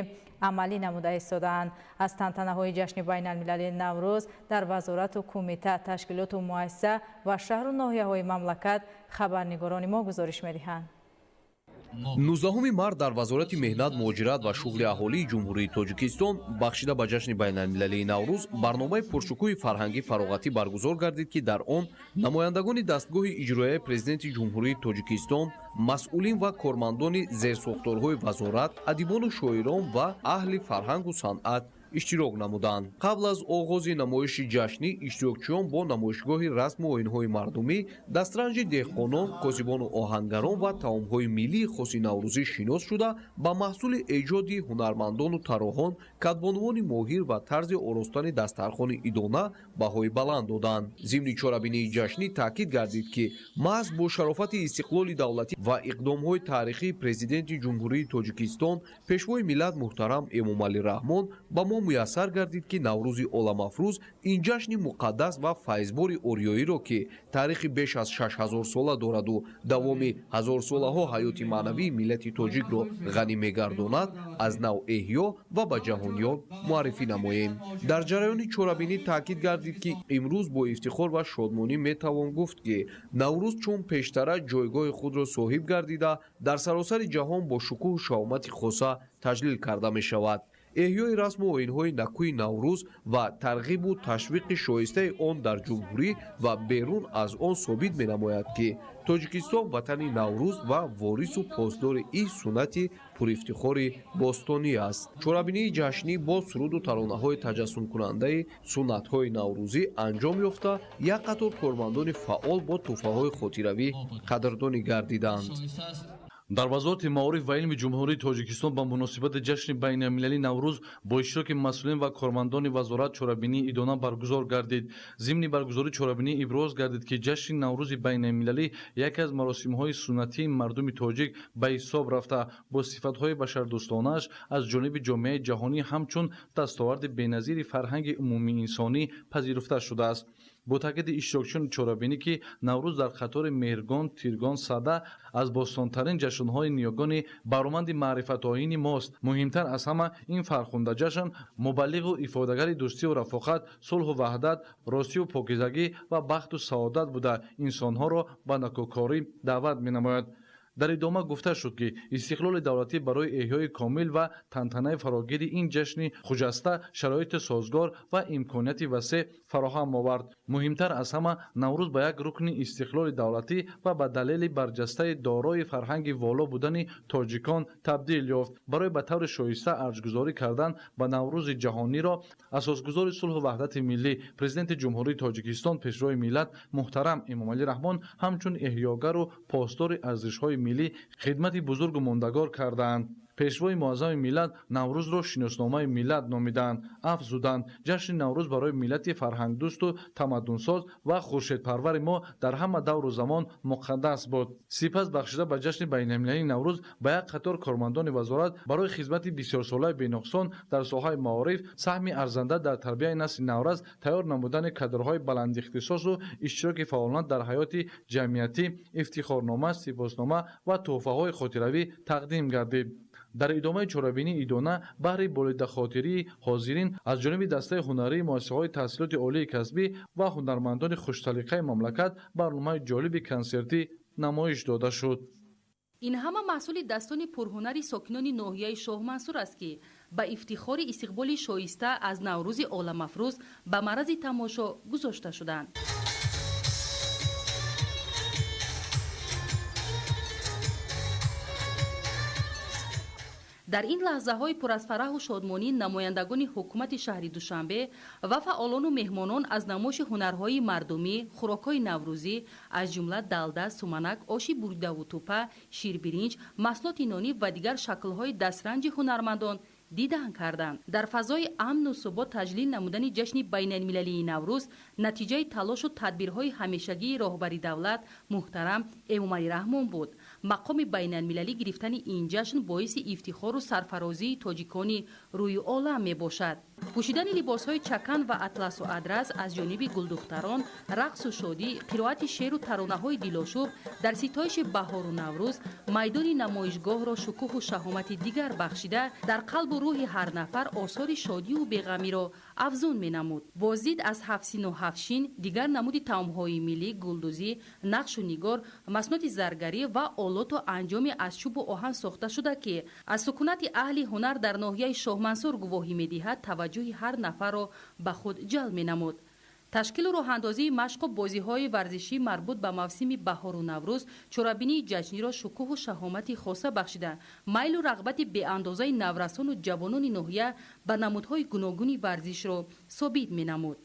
амалӣ намуда истодаанд. Аз тантанаҳои ҷашни байналмилалии Наврӯз дар вазорату кумита, ташкилоту муассиса ва шаҳру ноҳияҳои мамлакат хабарнигорони мо гузориш медиҳанд. 19 март дар Вазорати меҳнат, муҳоҷират ва шуғли аҳолии Ҷумҳурии Тоҷикистон бахшида ба ҷашни байналмилалии Наврӯз барномаи пуршукӯҳи фарҳангӣ фароғатӣ баргузор гардид, ки дар он намояндагони дастгоҳи иҷроияи Президенти Ҷумҳурии Тоҷикистон, масъулин ва кормандони зерсохторҳои вазорат, адибону шоирон ва аҳли фарҳангу санъат иштирок намуданд. Қабл аз оғози намоиши ҷашнӣ иштирокчиён бо намоишгоҳи расму оинҳои мардумӣ, дастранҷи деҳқонон, косибону оҳангарон ва таомҳои миллии хоси наврӯзӣ шинос шуда, ба маҳсули эҷоди ҳунармандону тароҳон, кадбонувони моҳир ва тарзи оростани дастархони идона баҳои баланд доданд. Зимни чорабинии ҷашнӣ таъкид гардид, ки маҳз бо шарофати истиқлоли давлатӣ ва иқдомҳои таърихии Президенти Ҷумҳурии Тоҷикистон, Пешвои миллат муҳтарам Эмомалӣ Раҳмон ба мо муяссар гардид, ки Наврӯзи оламафрӯз, ин ҷашни муқаддас ва файзбори ориёиро, ки таърихи беш аз 6000 сола дораду давоми ҳазорсолаҳо ҳаёти маънавии миллати тоҷикро ғанӣ мегардонад, аз нав эҳё ва ба ҷаҳониён муаррифӣ намоем. Дар ҷараёни чорабинӣ таъкид гардид, ки имрӯз бо ифтихор ва шодмонӣ метавон гуфт, ки Наврӯз чун пештара ҷойгоҳи худро соҳиб гардида, дар саросари ҷаҳон бо шукӯҳу шаҳомати хоса таҷлил карда мешавад. Эҳёи расму оинҳои накӯи Наврӯз ва тарғибу ташвиқи шоистаи он дар ҷумҳурӣ ва берун аз он собит менамояд, ки Тоҷикистон ватани Наврӯз ва ворису посдори ин суннати пурифтихори бостонӣ аст. Чорабинии ҷашнӣ бо суруду таронаҳои таҷассумкунандаи суннатҳои наврӯзӣ анҷом ёфта, як қатор кормандони фаъол бо тӯҳфаҳои хотиравӣ қадрдонӣ гардиданд. Дар Вазорати маориф ва илми Ҷумҳурии Тоҷикистон ба муносибати ҷашни байналмилалии Наврӯз бо иштироки масъулин ва кормандони вазорат чорабинии идона баргузор гардид. Зимни баргузории чорабинӣ иброз гардид, ки ҷашни Наврӯзи байналмилалӣ яке аз маросимҳои суннатии мардуми тоҷик ба ҳисоб рафта, бо сифатҳои башардӯстонааш аз ҷониби ҷомеаи ҷаҳонӣ ҳамчун дастоварди беназири фарҳанги умумиинсонӣ пазируфта шудааст. Бо таъкиди иштирокчиёни чорабинӣ, ки Наврӯз дар қатори Меҳргон, Тиргон, Сада аз бостонтарин ҷашнҳои ниёгони бароманди маърифатоини мост, муҳимтар аз ҳама ин фархунда ҷашн мубаллиғу ифодагари дӯстию рафоқат, сулҳу ваҳдат, ростию покизагӣ ва бахту саодат буда, инсонҳоро ба накӯкорӣ даъват менамояд. Дар идома гуфта шуд, ки истиқлоли давлатӣ барои эҳёи комил ва тантанаи фарогири ин ҷашни хуҷаста шароити созгор ва имконияти васеъ фароҳам овард. Муҳимтар аз ҳама, Наврӯз ба як рукни истиқлоли давлатӣ ва ба далели барҷастаи дорои фарҳанги воло будани тоҷикон табдил ёфт. Барои ба таври шоиста арҷгузорӣ кардан ба Наврӯзи ҷаҳониро асосгузори сулҳу ваҳдати миллӣ, Президенти Ҷумҳурии Тоҷикистон, Пешвои миллат муҳтарам Эмомалӣ Раҳмон ҳамчун эҳёгару посдори арзишҳои миллӣ хидмати бузургу мондагор кардаанд. Пешвои муаззами миллат Наврӯзро шиносномаи миллат номиданд. Афзуданд, ҷашни Наврӯз барои миллати фарҳангдӯсту тамаддунсоз ва хуршедпарвари мо дар ҳама давру замон муқаддас буд. Сипас бахшида ба ҷашни байналмилалии Наврӯз ба як қатор кормандони вазорат барои хизмати бисёрсолаи беноқсон дар соҳаи маориф, саҳми арзанда дар тарбияи насли наврас, тайёр намудани кадрҳои баландихтисосу иштироки фаъолона дар ҳаёти ҷамъиятӣ ифтихорнома, сипоснома ва тӯҳфаҳои хотиравӣ тақдим гардид. Дар идомаи чорабинии идона баҳри болидахотирии ҳозирин аз ҷониби дастаи ҳунарии муассисаҳои таҳсилоти олии касбӣ ва ҳунармандони хушталиқаи мамлакат барномаи ҷолиби консертӣ намоиш дода шуд. Ин ҳама маҳсули дастони пурҳунари сокинони ноҳияи Шоҳмансур аст, ки ба ифтихори истиқболи шоиста аз Наврӯзи оламафрӯз ба маърази тамошо гузошта шуданд. Дар ин лаҳзаҳои пур аз фараҳу шодмонӣ намояндагони ҳукумати шаҳри Душанбе ва фаъолону меҳмонон аз намоиши ҳунарҳои мардумӣ, хӯрокҳои наврӯзӣ, аз ҷумла далда, суманак, оши буридаву тӯпа, ширбиринҷ, маҳсулоти нонӣ ва дигар шаклҳои дастранҷи ҳунармандон дидан карданд. Дар фазои амну субот таҷлил намудани ҷашни байналмилалии Наврӯз натиҷаи талошу тадбирҳои ҳамешагии роҳбари давлат муҳтарам Эмомалӣ Раҳмон буд. Мақоми байналмилалӣ гирифтани ин ҷашн боиси ифтихору сарфарозии тоҷикони рӯи олам мебошад. Пӯшидани либосҳои чакан ва атласу адрас аз ҷониби гулдухтарон, рақсу шодӣ, қироати шеъру таронаҳои дилошуб дар ситоиши баҳору Наврӯз майдони намоишгоҳро шукӯҳу шаҳомати дигар бахшида, дар қалбу рӯҳи ҳар нафар осори шодию беғамиро афзун менамуд. Боздид аз ҳафтсину ҳафтшин, дигар намуди таомҳои миллӣ, гулдӯзӣ, нақшу нигор, масноти заргарӣ ва олоту анҷоми аз чӯбу оҳан сохта шуда, ки аз сукунати аҳли ҳунар дар ноҳияи Шоҳмансур гувоҳӣ медиҳад, таваҷҷӯҳи ҳар нафарро ба худ ҷалб менамуд. Ташкилу роҳандозии машқу бозиҳои варзишӣ марбут ба мавсими баҳору Наврӯз чорабинии ҷашниро шукӯҳу шаҳомати хоса бахшида, майлу рағбати беандозаи наврасону ҷавонони ноҳия ба намудҳои гуногуни варзишро собит менамуд.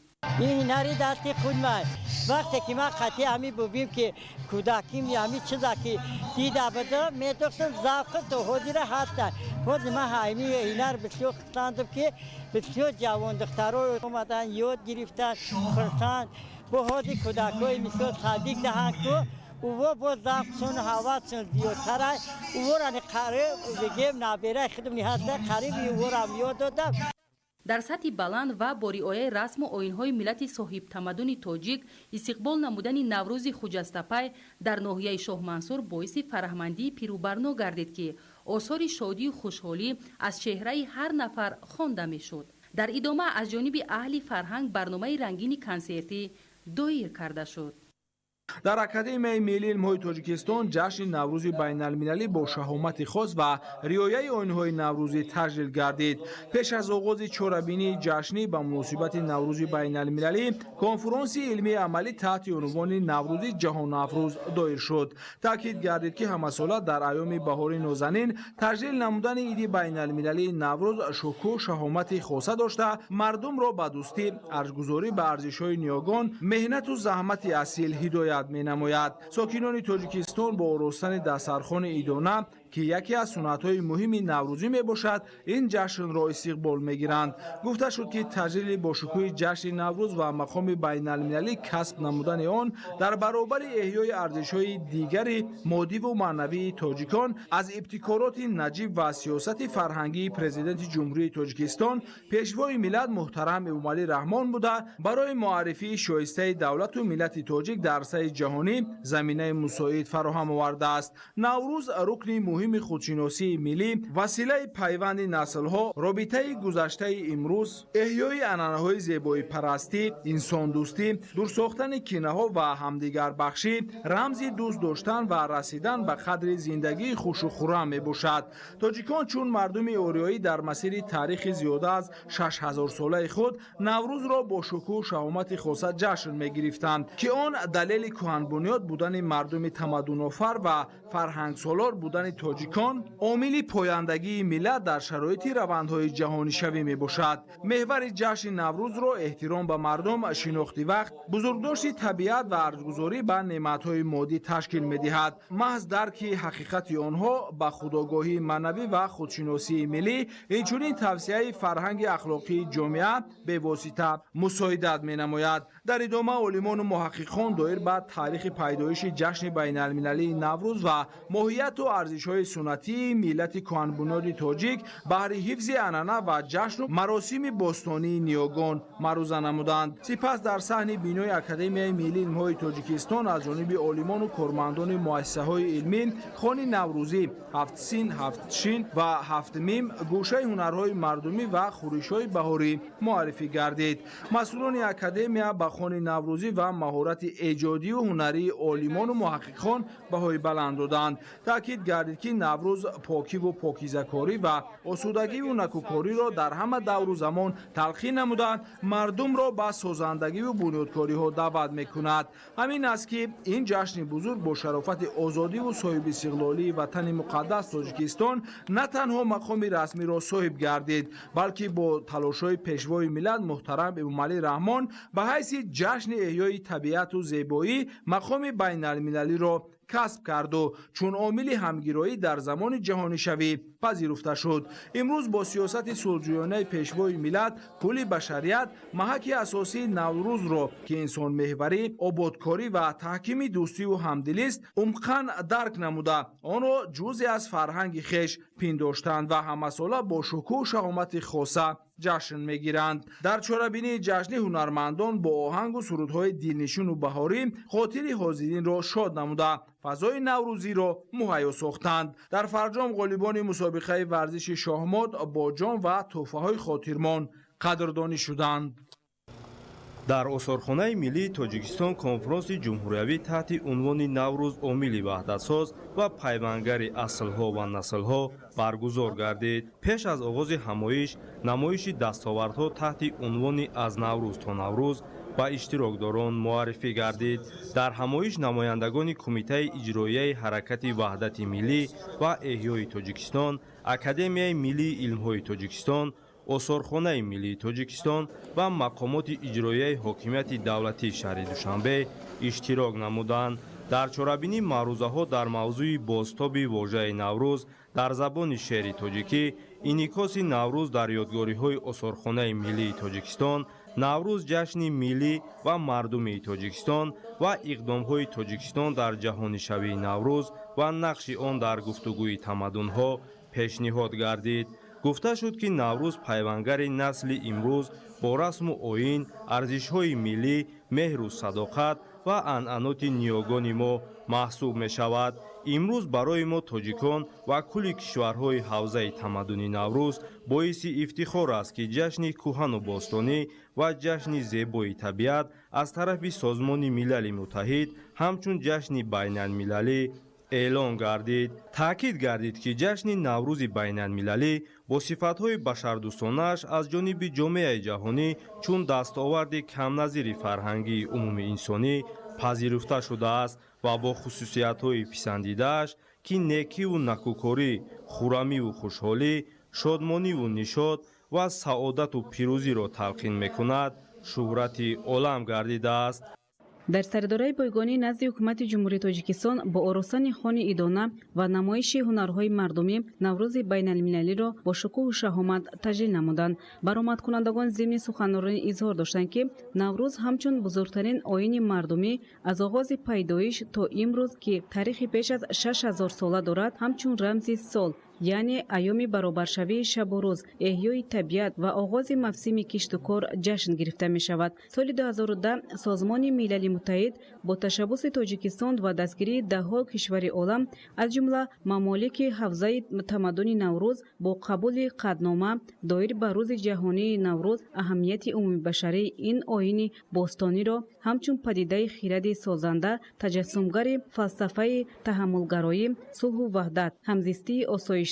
Ин ҳунари дасти худ ман. Вақте ки ман қатъи ҳамин бубим, ки кӯдаким ҳамин чиза ки дида будам, медохтам, завқи то ҳозира ҳаста. Ҳозир ман ҳамин ҳунар бисёр хурсандам, ки бисёр ҷавондухтаро омадан, ёд гирифтан, хурсанд. Бо ҳозир кӯдакҳои мисол садиқ даҳанд ку уво боз завқшон ҳавасшон зиёдтар аст. Уворани қариб бигем набераи худам ҳаста, қариб уворам ёд додам. Дар сатҳи баланд ва бо риояи расму оинҳои миллати соҳибтамаддуни тоҷик истиқбол намудани Наврӯзи хуҷастапай дар ноҳияи Шоҳмансур боиси фараҳмандии пирӯбарно гардид, ки осори шодию хушҳолӣ аз чеҳраи ҳар нафар хонда мешуд. Дар идома аз ҷониби аҳли фарҳанг барномаи рангини консертӣ доир карда шуд. Дар Академияи миллии илмҳои Тоҷикистон ҷашни Наврӯзи байналмилалӣ бо шаҳомати хос ва риояи оинҳои наврӯзӣ таҷлил гардид. Пеш аз оғози чорабинии ҷашнӣ ба муносибати Наврӯзи байналмилалӣ конфронси илмии амалӣ таҳти унвони Наврӯзи ҷаҳонафрӯз доир шуд. Таъкид гардид, ки ҳамасола дар айёми баҳори нозанин таҷлил намудани иди байналмилалии Наврӯз шукӯҳ шаҳомати хоса дошта, мардумро ба дӯстӣ, арҷгузорӣ ба арзишҳои ниёгон, меҳнату заҳмати асил ҳидоят менамояд. Сокинони Тоҷикистон бо оростани дастархони идона, ки яке аз суннатҳои муҳими наврӯзӣ мебошад, ин ҷашнро истиқбол мегиранд. Гуфта шуд, ки таҷлили бошукӯҳи ҷашни Наврӯз ва мақоми байналмилалӣ касб намудани он дар баробари эҳёи арзишҳои дигари моддиву маънавии тоҷикон аз ибтикороти наҷиб ва сиёсати фарҳангии Президенти Ҷумҳурии Тоҷикистон, Пешвои миллат муҳтарам Эмомалӣ Раҳмон буда, барои муаррифии шоистаи давлату миллати тоҷик дар арсаи ҷаҳонӣ заминаи мусоид фароҳам овардааст. Наврӯз рукни муҳими худшиносии миллӣ, василаи пайванди наслҳо, робитаи гузаштаи имрӯз, эҳёи анъанаҳои зебоипарастӣ, инсондӯстӣ, дурсохтани кинаҳо ва ҳамдигарбахшӣ, рамзи дӯст доштан ва расидан ба қадри зиндагии хушу хуррам мебошад. Тоҷикон чун мардуми ориёӣ дар масири таърихи зиёда аз 6000-солаи худ Наврӯзро бо шукӯҳу шаҳомати хоса ҷашн мегирифтанд, ки он далели кӯҳанбунёд будани мардуми тамаддунофар ва фарҳангсолор будани тоҷикон, омили пояндагии миллат дар шароити равандҳои ҷаҳонишавӣ мебошад. Меҳвари ҷашни Наврӯзро эҳтиром ба мардум, шинохти вақт, бузургдошти табиат ва арзгузорӣ ба неъматҳои моддӣ ташкил медиҳад. Маҳз дарки ҳақиқати онҳо ба худогоҳии маънавӣ ва худшиносии миллӣ, инчунин тавсияи фарҳанги ахлоқии ҷомеа бевосита мусоидат менамояд. Дар идома олимону муҳаққиқон доир ба таърихи пайдоиши ҷашни байналмилалии Наврӯз ва моҳияту арзишҳои суннатии миллати кӯҳанбунёди тоҷик баҳри ҳифзи анъана ва ҷашну маросими бостонии ниёгон маъруза намуданд. Сипас дар саҳни бинои Академияи миллии илмҳои Тоҷикистон аз ҷониби олимону кормандони муассисаҳои илмӣ хони наврӯзӣ ҳафт син, ҳафт шин ва ҳафт мим, гӯшаи ҳунарҳои мардумӣ ва хӯришҳои баҳорӣ муаррифӣ гардид. Масъулони академия ба хони наврӯзӣ ва маҳорати эҷодию ҳунарии олимону муҳаққиқон баҳои баланд доданд. Таъкид гардид, ки Наврӯз покиву покизакорӣ ва осудагиву накӯкориро дар ҳама давру замон талқин намуда, мардумро ба созандагиву бунёдкориҳо даъват мекунад. Ҳамин аст, ки ин ҷашни бузург бо шарофати озодиву соҳибистиқлолии ватани муқаддас Тоҷикистон на танҳо мақоми расмиро соҳиб гардид, балки бо талошҳои Пешвои миллат муҳтарам Эмомалӣ Раҳмон ба ҳайси ҷашни эҳёи табиату зебоӣ мақоми байналмилалиро касб карду чун омили ҳамгироӣ дар замони ҷаҳонишавӣ пазируфта шуд. Имрӯз бо сиёсати сулҳҷӯёнаи Пешвои миллат кулли башарият маҳаки асосии Наврӯзро, ки инсонмеҳварӣ, ободкорӣ ва таҳкими дӯстиву ҳамдилист, умқан дарк намуда, онро ҷузъе аз фарҳанги хеш пиндоштанд ва ҳамасола бо шукӯҳу шаҳомати хоса ҷашн мегиранд. Дар чорабинии ҷашнӣ ҳунармандон бо оҳангу сурудҳои дилнишину баҳорӣ хотири ҳозиринро шод намуда, фазои наврӯзиро муҳайё сохтанд. Дар фарҷом ғолибони мусобиқаи варзиши шоҳмот бо ҷом ва тӯҳфаҳои хотирмон қадрдонӣ шуданд. Дар Осорхонаи миллии Тоҷикистон конфронси ҷумҳуриявӣ таҳти унвони «Наврӯз омили ваҳдатсоз ва пайвангари аслҳо ва наслҳо» баргузор гардид. Пеш аз оғози ҳамоиш намоиши дастовардҳо таҳти унвони «Аз Наврӯз то Наврӯз» ба иштирокдорон муаррифӣ гардид. Дар ҳамоиш намояндагони Кумитаи иҷроияи ҳаракати ваҳдати миллӣ ва эҳёи Тоҷикистон, Академияи миллии илмҳои Тоҷикистон, Осорхонаи миллии Тоҷикистон ва мақомоти иҷроияи ҳокимияти давлатии шаҳри Душанбе иштирок намуданд. Дар чорабинӣ маърузаҳо дар мавзӯи бозтоби вожаи Наврӯз дар забони шеъри тоҷикӣ, инъикоси Наврӯз дар ёдгориҳои Осорхонаи миллии Тоҷикистон, Наврӯз ҷашни миллӣ ва мардумии Тоҷикистон ва иқдомҳои Тоҷикистон дар ҷаҳонишавии Наврӯз ва нақши он дар гуфтугӯи тамаддунҳо пешниҳод гардид. Гуфта шуд, ки Наврӯз пайвангари насли имрӯз бо расму оин, арзишҳои миллӣ, меҳру садоқат ва анъаноти ниёгони мо маҳсуб мешавад. Имрӯз барои мо тоҷикон ва кулли кишварҳои ҳавзаи тамаддуни Наврӯз боиси ифтихор аст, ки ҷашни кӯҳану бостонӣ ва ҷашни зебои табиат аз тарафи Созмони Милали Муттаҳид ҳамчун ҷашни байналмилалӣ эълон гардид. Таъкид гардид, ки ҷашни Наврӯзи байналмилалӣ бо сифатҳои башардӯстонааш аз ҷониби ҷомеаи ҷаҳонӣ чун дастоварди камназири фарҳангии умумиинсонӣ пазируфта шудааст ва бо хусусиятҳои писандидааш, ки некиву накӯкорӣ, хурамиву хушҳолӣ, шодмониву нишод ва саодату пирӯзиро талқин мекунад, шӯҳрати олам гардидааст. Дар сардораи бойгонӣ назди ҳукумати Ҷумҳурии Тоҷикистон бо оростани хони идона ва намоиши ҳунарҳои мардумӣ Наврӯзи байналмилалиро бо шукӯҳу шаҳомат таҷлил намуданд. Баромадкунандагон зимни суханронӣ изҳор доштанд, ки Наврӯз ҳамчун бузургтарин оини мардумӣ аз оғози пайдоиш то имрӯз, ки таърихи пеш аз 6000 сола дорад, ҳамчун рамзи сол, яъне айёми баробаршавии шабу рӯз, эҳёи табиат ва оғози мавсими киштукор ҷашн гирифта мешавад. Соли 2010 Созмони Милали Муттаҳид бо ташаббуси Тоҷикистон ва дастгирии даҳҳо кишвари олам, аз ҷумла мамолики ҳавзаи тамаддуни Наврӯз, бо қабули қатънома доир ба Рӯзи ҷаҳонии Наврӯз аҳамияти умумибашарии ин оини бостониро ҳамчун падидаи хиради созанда, таҷассумгари фалсафаи таҳаммулгароӣ, сулҳу ваҳдат, ҳамзистии осоиш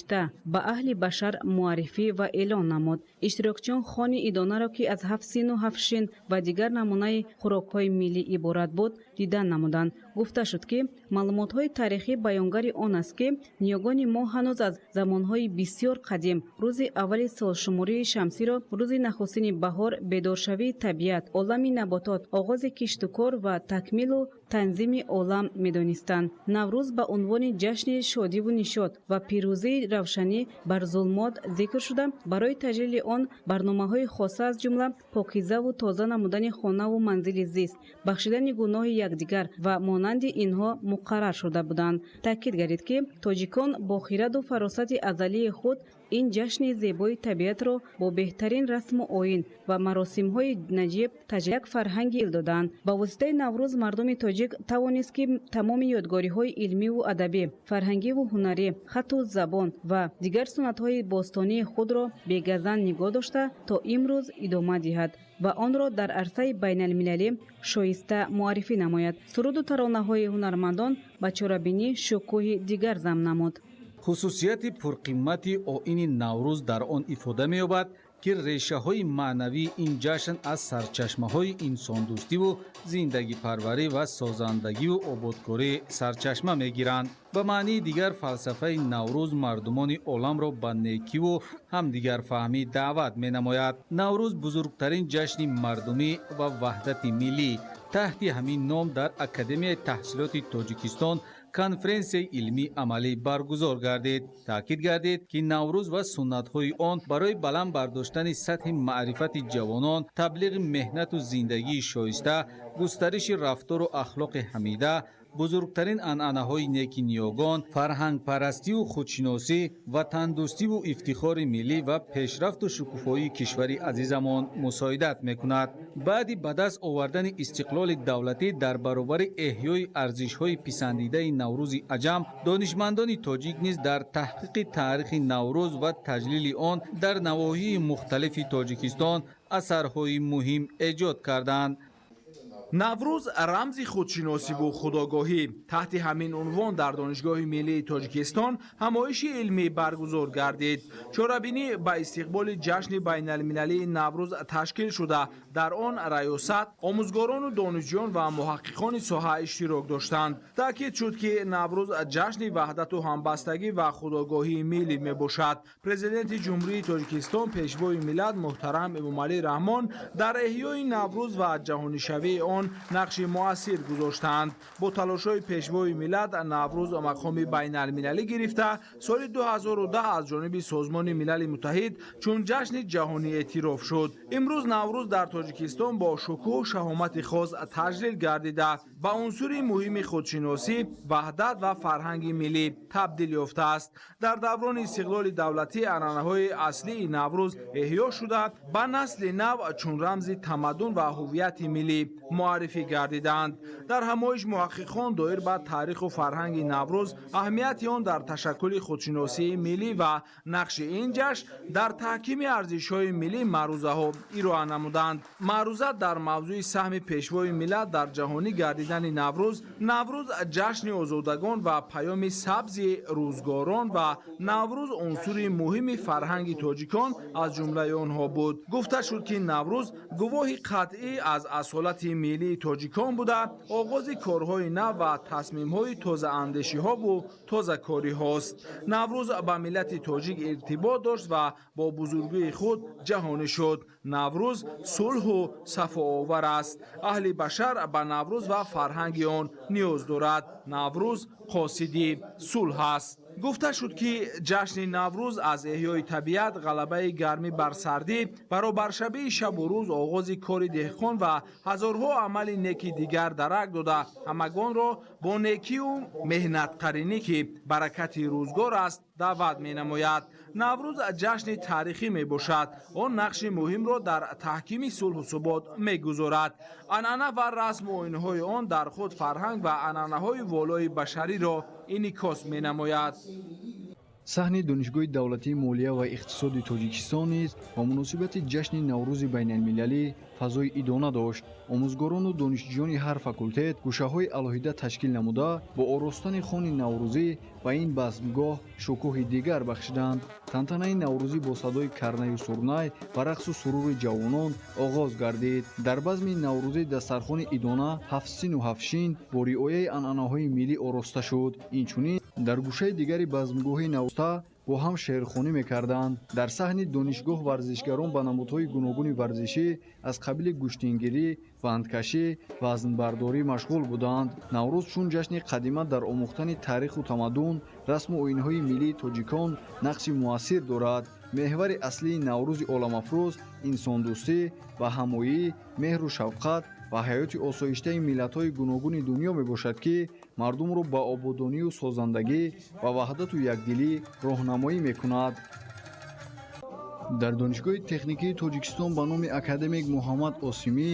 ба аҳли башар муаррифӣ ва эълон намуд. Иштирокчиён хони идонаро, ки аз ҳафт сину ҳафт шин ва дигар намунаи хӯрокҳои миллӣ иборат буд, дидан намуданд. Гуфта шуд, ки маълумотҳои таърихӣ баёнгари он аст, ки ниёгони мо ҳанӯз аз замонҳои бисёр қадим рӯзи аввали солшумории шамсиро рӯзи нахустини баҳор, бедоршавии табиат, олами наботот, оғози киштукор ва такмилу танзими олам медонистанд. Наврӯз ба унвони ҷашни шодиву нишот ва пирӯзии равшанӣ бар зулмот зикр шуда, барои таҷлили он барномаҳои хоса, аз ҷумла покизаву тоза намудани хонаву манзили зист, бахшидани гуноҳи якдигар ва монанди инҳо муқаррар шуда буданд. Таъкид гардид, ки тоҷикон бо хираду фаросати азалии худ ин ҷашни зебои табиатро бо беҳтарин расму оин ва маросимҳои наҷиб таҷлил як фарҳанги ил доданд. Ба воситаи Наврӯз мардуми тоҷик тавонист, ки тамоми ёдгориҳои илмиву адабӣ, фарҳангиву ҳунарӣ, хатту забон ва дигар суннатҳои бостонии худро бегазан нигоҳ дошта то имрӯз идома диҳад ва онро дар арсаи байналмилалӣ шоиста муаррифӣ намояд. Суруду таронаҳои ҳунармандон ба чорабинӣ шукӯҳи дигар зам намуд. Хусусияти пурқимати оини Наврӯз дар он ифода меёбад, ки решаҳои маънавии ин ҷашн аз сарчашмаҳои инсондӯстиву зиндагипарварӣ ва созандагиву ободкорӣ сарчашма мегиранд. Ба маънии дигар, фалсафаи Наврӯз мардумони оламро ба некиву ҳамдигарфаҳмӣ даъват менамояд. Наврӯз бузургтарин ҷашни мардумӣ ва ваҳдати миллӣ. Таҳти ҳамин ном дар Академияи таҳсилоти Тоҷикистон конференсияи илмии амалӣ баргузор гардид. Таъкид гардид, ки Наврӯз ва суннатҳои он барои баланд бардоштани сатҳи маърифати ҷавонон, таблиғи меҳнату зиндагии шоиста, густариши рафтору ахлоқи ҳамида, бузургтарин анъанаҳои неки ниёгон, фарҳангпарастиву худшиносӣ, ватандӯстиву ифтихори миллӣ ва пешрафту шукуфоии кишвари азизамон мусоидат мекунад. Баъди ба даст овардани истиқлоли давлатӣ дар баробари эҳёи арзишҳои писандидаи Наврӯзи аҷам, донишмандони тоҷик низ дар таҳқиқи таърихи Наврӯз ва таҷлили он дар навоҳии мухталифи Тоҷикистон асарҳои муҳим эҷод карданд. Наврӯз рамзи худшиносиву худогоҳӣ. Таҳти ҳамин унвон дар Донишгоҳи миллии Тоҷикистон ҳамоиши илмӣ баргузор гардид. Чорабинӣ ба истиқболи ҷашни байналмилалии Наврӯз ташкил шуда, дар он раёсат, омӯзгорону донишҷӯён ва муҳаққиқони соҳа иштирок доштанд. Таъкид шуд, ки Наврӯз ҷашни ваҳдату ҳамбастагӣ ва худогоҳии миллӣ мебошад. Президенти Ҷумҳурии Тоҷикистон, Пешвои миллат муҳтарам Эмомалӣ Раҳмон дар эҳёи Наврӯз ва ҷаҳонишавии он нақши муассир гузоштаанд. Бо талошҳои Пешвои миллат Наврӯз мақоми байналмилалӣ гирифта, соли 2010 аз ҷониби Созмони Милали Муттаҳид чун ҷашни ҷаҳонӣ эътироф шуд. Имрӯз Наврӯз дар Тоҷикистон бо шукӯҳу шаҳомати хос таҷлил гардида, ба унсури муҳими худшиносӣ, ваҳдат ва фарҳанги миллӣ табдил ёфтааст. Дар даврони истиқлоли давлатӣ анъанаҳои аслии Наврӯз эҳё шуда, ба насли нав чун рамзи тамаддун ва ҳуввияти миллӣ муаррифӣ гардиданд. Дар ҳамоиш муҳаққиқон доир ба таъриху фарҳанги Наврӯз, аҳамияти он дар ташаккули худшиносии миллӣ ва нақши ин ҷашн дар таҳкими арзишҳои миллӣ маърузаҳо ироа намуданд. Маъруза дар мавзӯи саҳми Пешвои миллат дар ҷаҳонӣ гардидани Наврӯз, Наврӯз ҷашни озодагон ва паёми сабзи рӯзгорон ва Наврӯз унсури муҳими фарҳанги тоҷикон аз ҷумлаи онҳо буд. Гуфта шуд, ки Наврӯз гувоҳи қатъӣ аз асолати миллӣ миллии тоҷикон буда, оғози корҳои нав ва тасмимҳои тозаандешиҳову тозакориҳост. Наврӯз ба миллати тоҷик иртибот дошт ва бо бузургии худ ҷаҳонӣ шуд. Наврӯз сулҳу сафоовар аст. Аҳли башар ба Наврӯз ва фарҳанги он ниёз дорад. Наврӯз қосиди сулҳ аст. Гуфта шуд, ки ҷашни Наврӯз аз эҳёи табиат, ғалабаи гармӣ бар сардӣ, баробаршавии шабу рӯз, оғози кори деҳқон ва ҳазорҳо амали неки дигар дарак дода, ҳамагонро бо некию меҳнатқаринӣ, ки баракати рӯзгор аст, даъват менамояд. Наврӯз ҷашни таърихӣ мебошад. Он нақши муҳимро дар таҳкими сулҳу субот мегузорад. Анъана ва расму оинҳои он дар худ фарҳанг ва анъанаҳои волои башариро инъикос менамояд. Саҳни Донишгоҳи давлатии молия ва иқтисоди Тоҷикистон низ ба муносибати ҷашни Наврӯзи байналмилалӣ фазои идона дошт. Омӯзгорону донишҷӯёни ҳар факултет гӯшаҳои алоҳида ташкил намуда, бо оростани хони наврӯзӣ ба ин базмгоҳ шукӯҳи дигар бахшиданд. Тантанаи наврӯзӣ бо садои карнаю сурнай ва рақсу сурури ҷавонон оғоз гардид. Дар базми наврӯзӣ дастархони идона ҳафтсину ҳафтшин бо риояи анъанаҳои миллӣ ороста шуд. Инчунин дар гӯшаи дигари базмгоҳи навста бо ҳам шеърхонӣ мекарданд. Дар саҳни донишгоҳ варзишгарон ба намудҳои гуногуни варзишӣ аз қабили гӯштингирӣ, бандкашӣ, вазнбардорӣ машғул буданд. Наврӯз чун ҷашни қадима дар омӯхтани таъриху тамаддун, расму оинҳои миллии тоҷикон нақши муассир дорад. Меҳвари аслии Наврӯзи оламафрӯз инсондӯстӣ ва ҳамоӣ, меҳру шафқат ва ҳаёти осоиштаи миллатҳои гуногуни дунё мебошад, ки мардумро ба ободонию созандагӣ ва ваҳдату якдилӣ роҳнамоӣ мекунад. Дар Донишгоҳи техникии Тоҷикистон ба номи академик Муҳаммад Осимӣ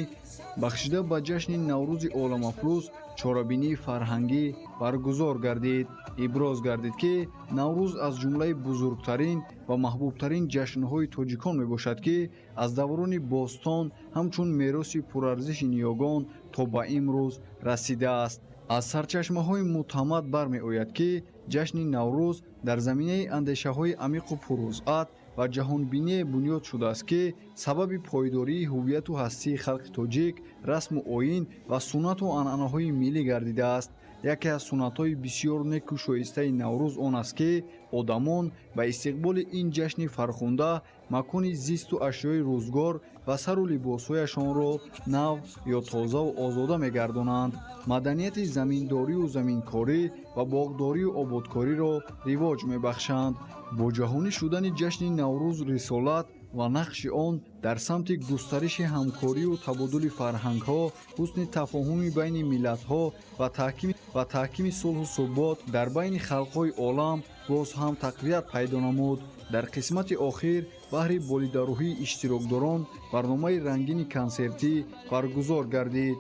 бахшида ба ҷашни Наврӯзи оламафрӯз чорабинии фарҳангӣ баргузор гардид. Иброз гардид, ки Наврӯз аз ҷумлаи бузургтарин ва маҳбубтарин ҷашнҳои тоҷикон мебошад, ки аз даврони бостон ҳамчун мероси пурарзиши ниёгон то ба имрӯз расидааст. Аз сарчашмаҳои мӯътамад бармеояд, ки ҷашни Наврӯз дар заминаи андешаҳои амиқу пурвусъат ва ҷаҳонбиние бунёд шудааст, ки сабаби пойдории ҳуввияту ҳастии халқи тоҷик, расму оин ва суннату анъанаҳои миллӣ гардидааст. Яке аз суннатҳои бисёр неку шоистаи Наврӯз он аст, ки одамон ба истиқболи ин ҷашни фархунда макони зисту ашёи рӯзгор ва сару либосҳояшонро нав ё тозаву озода мегардонанд, маданияти заминдорию заминкорӣ ва боғдорию ободкориро ривоҷ мебахшанд. Бо ҷаҳонӣ шудани ҷашни Наврӯз рисолат ва нақши он дар самти густариши ҳамкорию табодули фарҳангҳо, ҳусни тафоҳуми байни миллатҳо ва таҳкими сулҳу субот дар байни халқҳои олам боз ҳам тақвият пайдо намуд. Дар қисмати охир баҳри болидарӯҳии иштирокдорон барномаи рангини консертӣ баргузор гардид.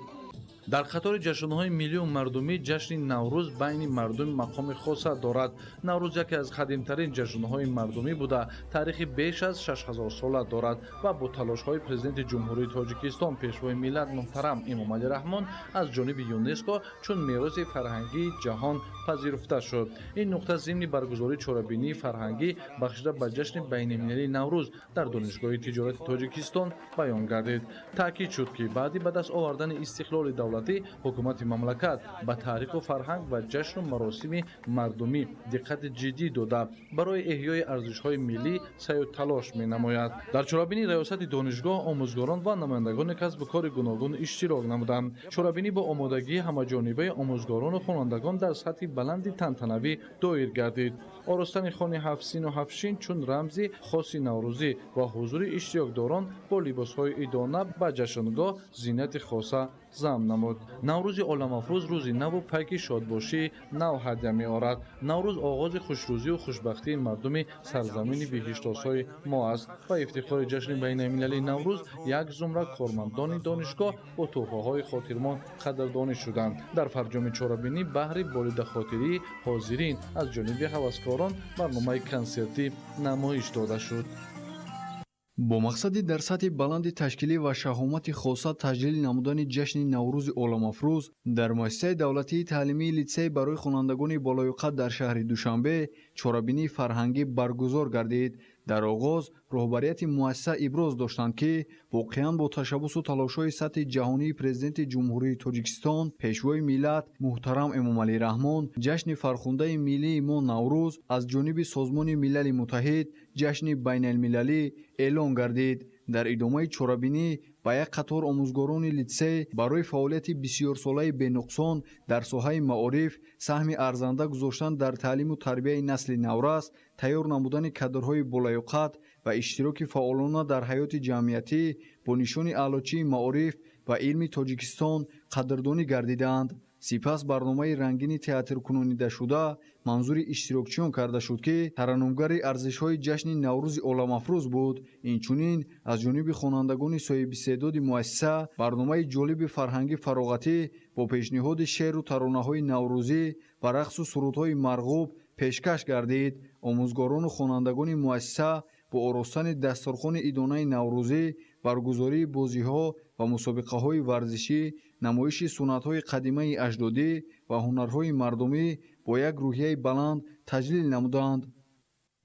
Дар қатори ҷашнҳои миллию мардумӣ ҷашни Наврӯз байни мардум мақоми хоса дорад. Наврӯз яке аз қадимтарин ҷашнҳои мардумӣ буда, таърихи беш аз 6000 сола дорад ва бо талошҳои Президенти Ҷумҳурии Тоҷикистон, Пешвои миллат муҳтарам Эмомалӣ Раҳмон аз ҷониби ЮНЕСКО чун мероси фарҳангии ҷаҳон пазируфта шуд. Ин нуқта зимни баргузории чорабинии фарҳангӣ бахшида ба ҷашни байналмилалии Наврӯз дар Донишгоҳи тиҷорати Тоҷикистон баён гардид. Таъкид шуд, ки баъди ба даст овардани истиқлоли давлатӣ ҳукумати мамлакат ба таъриху фарҳанг ва ҷашну маросими мардумӣ диққати ҷиддӣ дода, барои эҳёи арзишҳои миллӣ саъю талош менамояд. Дар чорабинии раёсати донишгоҳ омӯзгорон ва намояндагони касбу кори гуногун иштирок намуданд. Чорабинӣ бо омодагии ҳамаҷонибаи омӯзгорону хонандагон дар сатҳи баланди тантанавӣ доир гардид. Оростани хони ҳафтсину ҳафтшин чун рамзи хоси наврӯзӣ ва ҳузури иштирокдорон бо либосҳои идона ба ҷашнгоҳ зинати хоса зам намуд. Наврӯзи оламафрӯз рӯзи наву пайки шодбошии нав ҳадя меорад. Наврӯз оғози хушрӯзию хушбахтии мардуми сарзамини биҳиштосҳои мо аст. Ба ифтихори ҷашни байналмилалии Наврӯз як зумра кормандони донишгоҳ бо тӯҳфаҳои хотирмон қадрдонӣ шуданд. Дар фарҷоми чорабинӣ баҳри болидахотирии ҳозирин аз ҷониби ҳаваскорон барномаи консертӣ намоиш дода шуд. Бо мақсади дар сатҳи баланди ташкилӣ ва шаҳомати хоса таҷлил намудани ҷашни Наврӯзи оламафрӯз дар муассисаи давлатии таълимии литсей барои хонандагони болоюқат дар шаҳри Душанбе чорабинии фарҳангӣ баргузор гардид. Дар оғоз роҳбарияти муассиса иброз доштанд, ки воқеан бо ташаббусу талошҳои сатҳи ҷаҳонии Президенти Ҷумҳурии Тоҷикистон, Пешвои миллат муҳтарам Эмомалӣ Раҳмон, ҷашни фархундаи миллии мо Наврӯз аз ҷониби Созмони Милали Муттаҳид ҷашни байналмилалӣ эълон гардид. Дар идомаи чорабинӣ ба як қатор омӯзгорони литсей барои фаъолияти бисёрсолаи бенуқсон дар соҳаи маориф, саҳми арзанда гузоштан дар таълиму тарбияи насли наврас, тайёр намудани кадрҳои болаёқат ва иштироки фаъолона дар ҳаёти ҷамъиятӣ бо нишони Аълочии маориф ва илми Тоҷикистон қадрдонӣ гардиданд. Сипас барномаи рангини театркунонидашуда манзури иштирокчиён карда шуд, ки тараннумгари арзишҳои ҷашни Наврӯзи оламафрӯз буд. Инчунин аз ҷониби хонандагони соҳибистеъдоди муассиса барномаи ҷолиби фарҳангӣ фароғатӣ бо пешниҳоди шеъру таронаҳои наврӯзӣ ва рақсу сурудҳои марғуб пешкаш гардид. Омӯзгорону хонандагони муассиса бо оростани дастархони идонаи наврӯзӣ, баргузории бозиҳо ва мусобиқаҳои варзишӣ, намоиши суннатҳои қадимаи аҷдодӣ ва ҳунарҳои мардумӣ бо як рӯҳияи баланд таҷлил намуданд.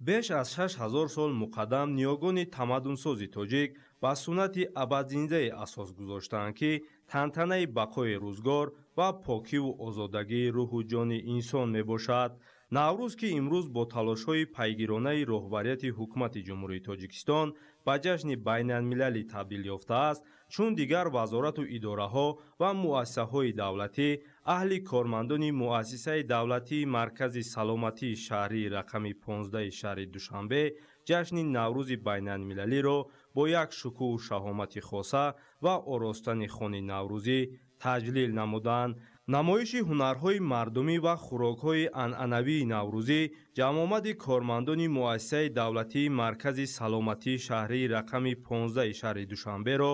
Беш аз 6000 сол муқаддам ниёгони тамаддунсози тоҷик ба суннати абадзиндае асос гузоштаанд, ки тантанаи бақои рӯзгор ва покиву озодагии рӯҳу ҷони инсон мебошад. Наврӯз, ки имрӯз бо талошҳои пайгиронаи роҳбарияти ҳукумати Ҷумҳурии Тоҷикистон ба ҷашни байналмилалӣ табдил ёфтааст, чун дигар вазорату идораҳо ва муассисаҳои давлатӣ, аҳли кормандони муассисаи давлатии Маркази саломатии шаҳрии рақами 15 шаҳри Душанбе ҷашни Наврӯзи байналмилалиро бо як шукӯҳу шаҳомати хоса ва оростани хони наврӯзӣ таҷлил намуданд. Намоиши ҳунарҳои мардумӣ ва хӯрокҳои анъанавии наврӯзӣ ҷамъомади кормандони муассисаи давлатии Маркази саломатии шаҳрии рақами 15 шаҳри Душанберо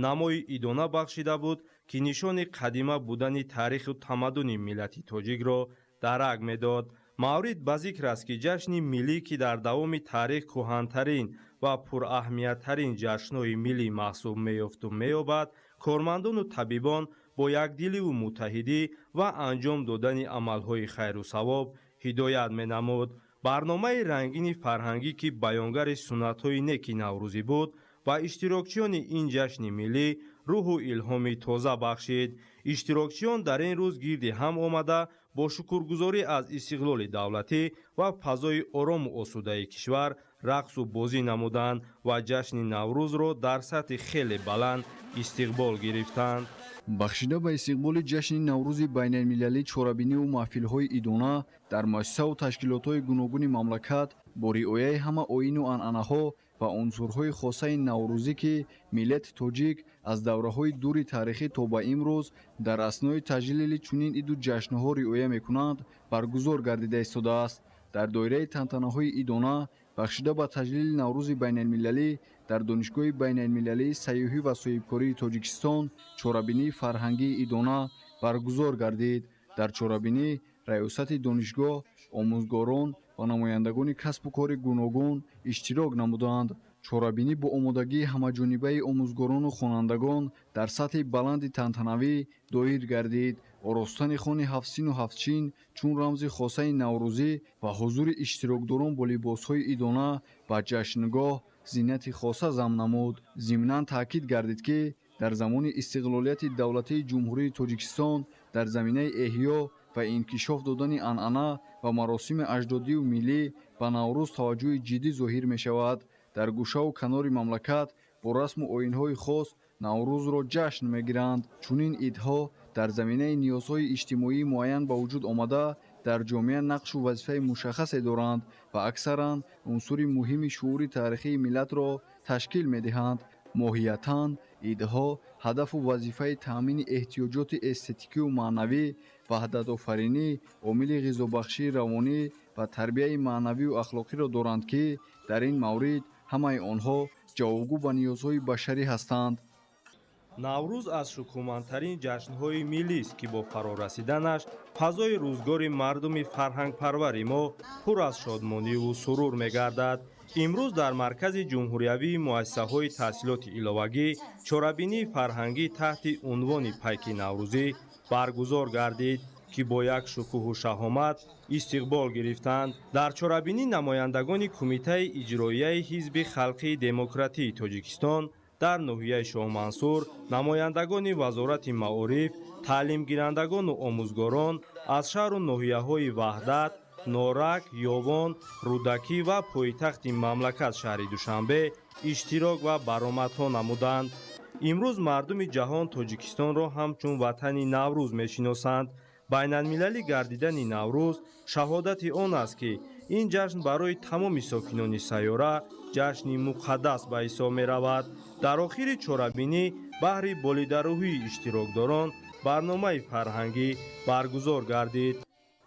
намои идона бахшида буд, ки нишони қадима будани таъриху тамаддуни миллати тоҷикро дарак медод. Маврид ба зикр аст, ки ҷашни миллӣ, ки дар давоми таърих кӯҳантарин ва пураҳамияттарин ҷашнҳои миллӣ маҳсуб меёфту меёбад, кормандону табибон бо якдиливу муттаҳидӣ ва анҷом додани амалҳои хайру савоб ҳидоят менамуд. Барномаи рангини фарҳангӣ, ки баёнгари суннатҳои неки наврӯзӣ буд, ба иштирокчиёни ин ҷашни миллӣ рӯҳу илҳоми тоза бахшид. Иштирокчиён дар ин рӯз гирди ҳам омада бо шукргузорӣ аз истиқлоли давлатӣ ва фазои орому осудаи кишвар рақсу бозӣ намуданд ва ҷашни Наврӯзро дар сатҳи хеле баланд истиқбол гирифтанд. Бахшида ба истиқболи ҷашни Наврӯзи байналмилалӣ чорабиниву маҳфилҳои идона дар муассисаву ташкилотҳои гуногуни мамлакат бо риояи ҳама оину анъанаҳо ва унсурҳои хосаи наврӯзӣ, ки миллати тоҷик аз давраҳои дури таърихӣ то ба имрӯз дар аснои таҷлили чунин иду ҷашнҳо риоя мекунанд, баргузор гардида истодааст. Дар доираи тантанаҳои идона бахшида ба таҷлили Наврӯзи байналмилалӣ дар Донишгоҳи байналмилалии сайёҳӣ ва соҳибкории Тоҷикистон чорабинии фарҳангии идона баргузор гардид. Дар чорабинӣ раёсати донишгоҳ, омӯзгорон ва намояндагони касбу кори гуногун иштирок намуданд. Чорабинӣ бо омодагии ҳамаҷонибаи омӯзгорону хонандагон дар сатҳи баланди тантанавӣ доир гардид. Оростани хони ҳафтсину ҳафтчин чун рамзи хосаи наврӯзӣ ва ҳузури иштирокдорон бо либосҳои идона ба ҷашнгоҳ зинати хоса зам намуд. Зимнан таъкид гардид, ки дар замони истиқлолияти давлатии Ҷумҳурии Тоҷикистон дар заминаи эҳё ва инкишоф додани анъана ва маросими аҷдодию миллӣ ба Наврӯз таваҷҷӯҳи ҷиддӣ зоҳир мешавад. Дар гӯшаву канори мамлакат бо расму оинҳои хос Наврӯзро ҷашн мегиранд. Чунин идҳо дар заминаи ниёзҳои иҷтимоии муайян ба вуҷуд омада, дар ҷомеа нақшу вазифаи мушаххасе доранд ва аксаран унсури муҳими шуури таърихии миллатро ташкил медиҳанд. Моҳиятан идҳо ҳадафу вазифаи таъмини эҳтиёҷоти эстетикию маънавӣ, ваҳдатофаринӣ, омили ғизобахшии равонӣ ва тарбияи маънавию ахлоқиро доранд, ки дар ин маврид ҳамаи онҳо ҷавобгӯ ба ниёзҳои башарӣ ҳастанд. Наврӯз аз шукӯҳмандтарин ҷашнҳои миллист, ки бо фарорасиданаш фазои рӯзгори мардуми фарҳангпарвари мо пур аз шодмониву сурур мегардад. Имрӯз дар Маркази ҷумҳуриявии муассисаҳои таҳсилоти иловагӣ чорабинии фарҳангӣ таҳти унвони «Пайки наврӯзӣ» баргузор гардид. Ки бо як шукӯҳу шаҳомат истиқбол гирифтанд. Дар чорабинӣ намояндагони Кумитаи иҷроияи Ҳизби халқии демократии Тоҷикистон дар ноҳияи Шоҳмансур, намояндагони Вазорати маориф, таълимгирандагону омӯзгорон аз шаҳру ноҳияҳои Ваҳдат, Норак, Ёвон, Рӯдакӣ ва пойтахти мамлакат шаҳри Душанбе иштирок ва баромадҳо намуданд. Имрӯз мардуми ҷаҳон Тоҷикистонро ҳамчун ватани Наврӯз мешиносанд. Байналмилалӣ гардидани Наврӯз шаҳодати он аст, ки ин ҷашн барои тамоми сокинони сайёра ҷашни муқаддас ба ҳисоб меравад. Дар охири чорабинӣ баҳри болидарӯҳии иштирокдорон барномаи фарҳангӣ баргузор гардид.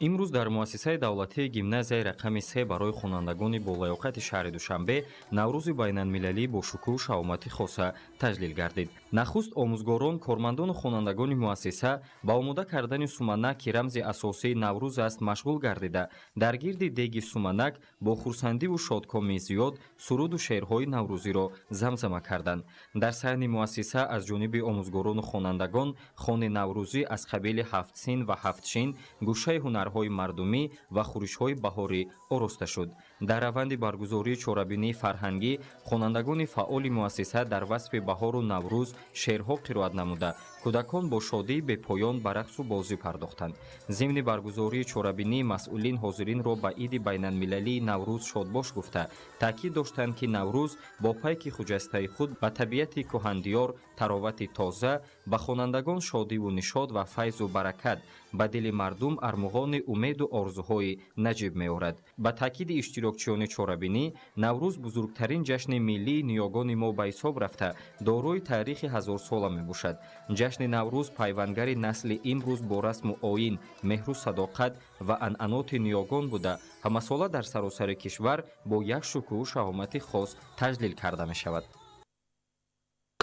Имрӯз дар муассисаи давлатии гимназияи рақами 3 барои хонандагони болаёқати шаҳри Душанбе Наврӯзи байналмилалӣ бо шукӯҳу шаҳомати хоса таҷлил гардид. Нахуст омӯзгорон, кормандону хонандагони муассиса ба омода кардани суманак, ки рамзи асосии Наврӯз аст, машғул гардида, дар гирди деги суманак бо хурсандиву шодкомии зиёд суруду шеърҳои наврӯзиро замзама карданд. Дар саҳни муассиса аз ҷониби омӯзгорону хонандагон хони наврӯзӣ аз қабили ҳафтсин ва ҳафтшин, гӯшаи ҳунарҳои мардумӣ ва хӯришҳои баҳорӣ ороста шуд. Дар раванди баргузории чорабинии фарҳангӣ хонандагони фаъоли муассиса дар васфи баҳору Наврӯз шеърҳо қироат намуда, кӯдакон бо шодии бепоён ба рақсу бозӣ пардохтанд. Зимни баргузории чорабинӣ масъулин ҳозиринро ба иди байналмилалии Наврӯз шодбош гуфта, таъкид доштанд, ки Наврӯз бо пайки хуҷастаи худ ба табиати кӯҳандиёр таровати тоза, ба хонандагон шодиву нишод ва файзу баракат, ба дили мардум армуғони умеду орзуҳои наҷиб меорад. Ба таъкиди иштирокчиёни чорабинӣ, Наврӯз бузургтарин ҷашни миллии ниёгони мо ба ҳисоб рафта, дорои таърихи ҳазорсола мебошад. Ҷашни Наврӯз пайвандари насли имрӯз бо расму оин, меҳру садоқат ва анъаноти ниёгон буда, ҳамасола дар саросари кишвар бо як шукӯҳу шаҳомати хос таҷлил карда мешавад.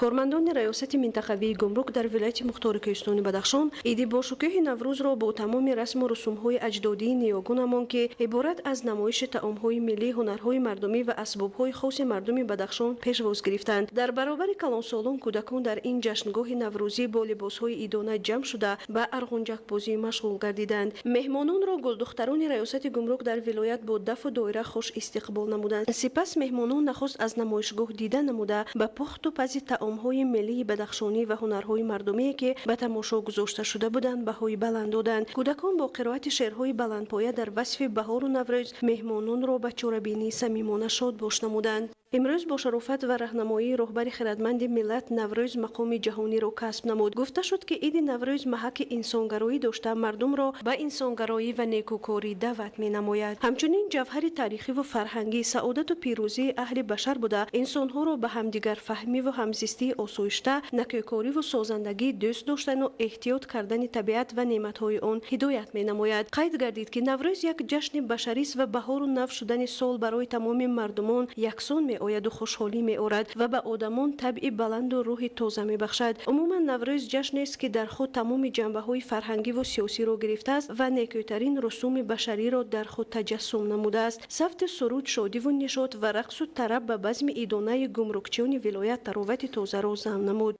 Кормандони раёсати минтақавии гумрук дар вилояти мухтори Кӯҳистони Бадахшон иди бошукӯҳи Наврӯзро бо тамоми расму русумҳои аҷдодии ниёгонамон, ки иборат аз намоиши таомҳои миллӣ, ҳунарҳои мардумӣ ва асбобҳои хоси мардуми Бадахшон пешвоз гирифтанд. Дар баробари калонсолон кӯдакон дар ин ҷашнгоҳи наврӯзӣ бо либосҳои идона ҷамъ шуда, ба арғунҷакбозӣ машғул гардиданд. Меҳмононро гулдухтарони раёсати гумрук дар вилоят бо дафу доира хуш истиқбол намуданд. Сипас меҳмонон нахуст аз намоишгоҳ дида намуда, ба пухту пази таомҳои миллии бадахшонӣ ва ҳунарҳои мардумие, ки ба тамошо гузошта шуда буданд, баҳои баланд доданд. Кӯдакон бо қироати шеърҳои баландпоя дар васфи баҳору Наврӯз меҳмононро ба чорабинии самимона шодбош намуданд. Имрӯз бо шарофат ва раҳнамоии роҳбари хирадманди миллат Наврӯз мақоми ҷаҳониро касб намуд. Гуфта шуд, ки иди Наврӯз маҳаки инсонгароӣ дошта, мардумро ба инсонгароӣ ва некӯкорӣ даъват менамояд. Ҳамчунин ҷавҳари таърихиву фарҳангӣ, саодату пирӯзии аҳли башар буда, инсонҳоро ба ҳамдигарфаҳмиву ҳамзистии осоишта, некӯкориву созандагӣ, дӯст доштану эҳтиёт кардани табиат ва неъматҳои он ҳидоят менамояд. Қайд гардид, ки Наврӯз як ҷашни башарист ва баҳору нав шудани сол барои тамоми мардумон яксон меояду хушҳолӣ меорад ва ба одамон табъи баланду рӯҳи тоза мебахшад. Умуман, Наврӯз ҷашнест, ки дар худ тамоми ҷанбаҳои фарҳангиву сиёсиро гирифтааст ва некӯтарин русуми башариро дар худ таҷассум намудааст. Савти суруд, шодиву нишот ва рақсу тараб ба базми идонаи гумрукчиёни вилоят таровати тозаро зам намуд.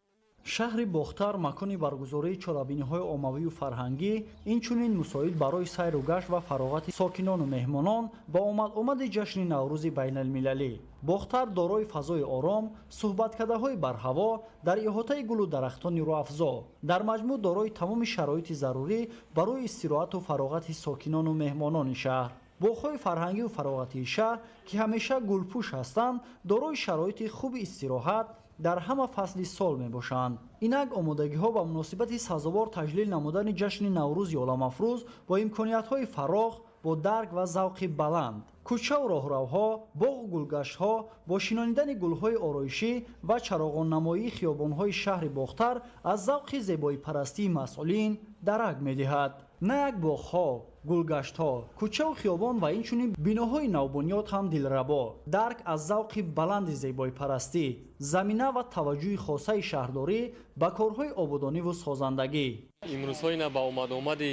Шаҳри Бохтар макони баргузории чорабиниҳои оммавию фарҳангӣ, инчунин мусоид барои сайру гашт ва фароғати сокинону меҳмонон ба омад-омади ҷашни Наврӯзи байналмилалӣ. Бохтар дорои фазои ором, суҳбаткадаҳои барҳаво дар иҳотаи гулу дарахтони рӯафзо, дар маҷмӯъ дорои тамоми шароити зарурӣ барои истироҳату фароғати сокинону меҳмонони шаҳр. Боғҳои фарҳангию фароғатии шаҳр, ки ҳамеша гулпӯш ҳастанд, дорои шароити хуби истироҳат дар ҳама фасли сол мебошанд. Инак омодагиҳо ба муносибати сазовор таҷлил намудани ҷашни Наврӯзи оламафрӯз бо имкониятҳои фарох, бо дарк ва завқи баланд. Кӯчаву роҳравҳо, боғу гулгаштҳо бо шинонидани гулҳои ороишӣ ва чароғоннамоии хиёбонҳои шаҳри Бохтар аз завқи зебоипарастии масъулин дарак медиҳад. На як боғҳо, гулгаштҳо, кӯчаву хиёбон ва инчунин биноҳои навбунёд ҳам дилрабо. Дарк аз завқи баланди зебоипарастӣ, замина ва таваҷҷӯҳи хосаи шаҳрдорӣ ба корҳои ободониву созандагӣ. Имрӯзҳо ина ба омад-омади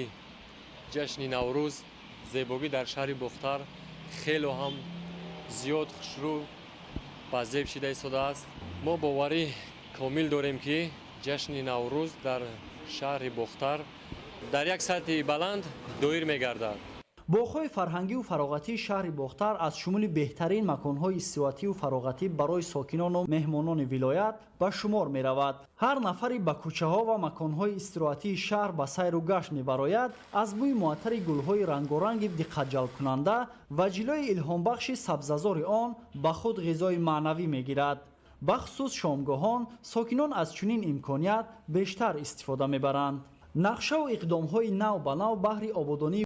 ҷашни Наврӯз зебогӣ дар шаҳри Бохтар хело ҳам зиёд, хушрӯ ба зеб шида истодааст. Мо боварӣ комил дорем, ки ҷашни Наврӯз дар шаҳри Бохтар Дар як сатҳи баланд доир мегардад. Боғҳои фарҳангию фароғатии шаҳри Бохтар аз шумули беҳтарин маконҳои истироҳатию фароғатӣ барои сокинону меҳмонони вилоят ба шумор меравад. Ҳар нафаре ба кӯчаҳо ва маконҳои истироҳатии шаҳр ба сайру гашт мебарояд, аз бӯи муаттари гулҳои рангоранги диққатҷалбкунанда ва ҷилои илҳомбахши сабзазори он ба худ ғизои маънавӣ мегирад. Бахусус шомгоҳон сокинон аз чунин имконият бештар истифода мебаранд. Нақшаву иқдомҳои нав ба нав баҳри ободонии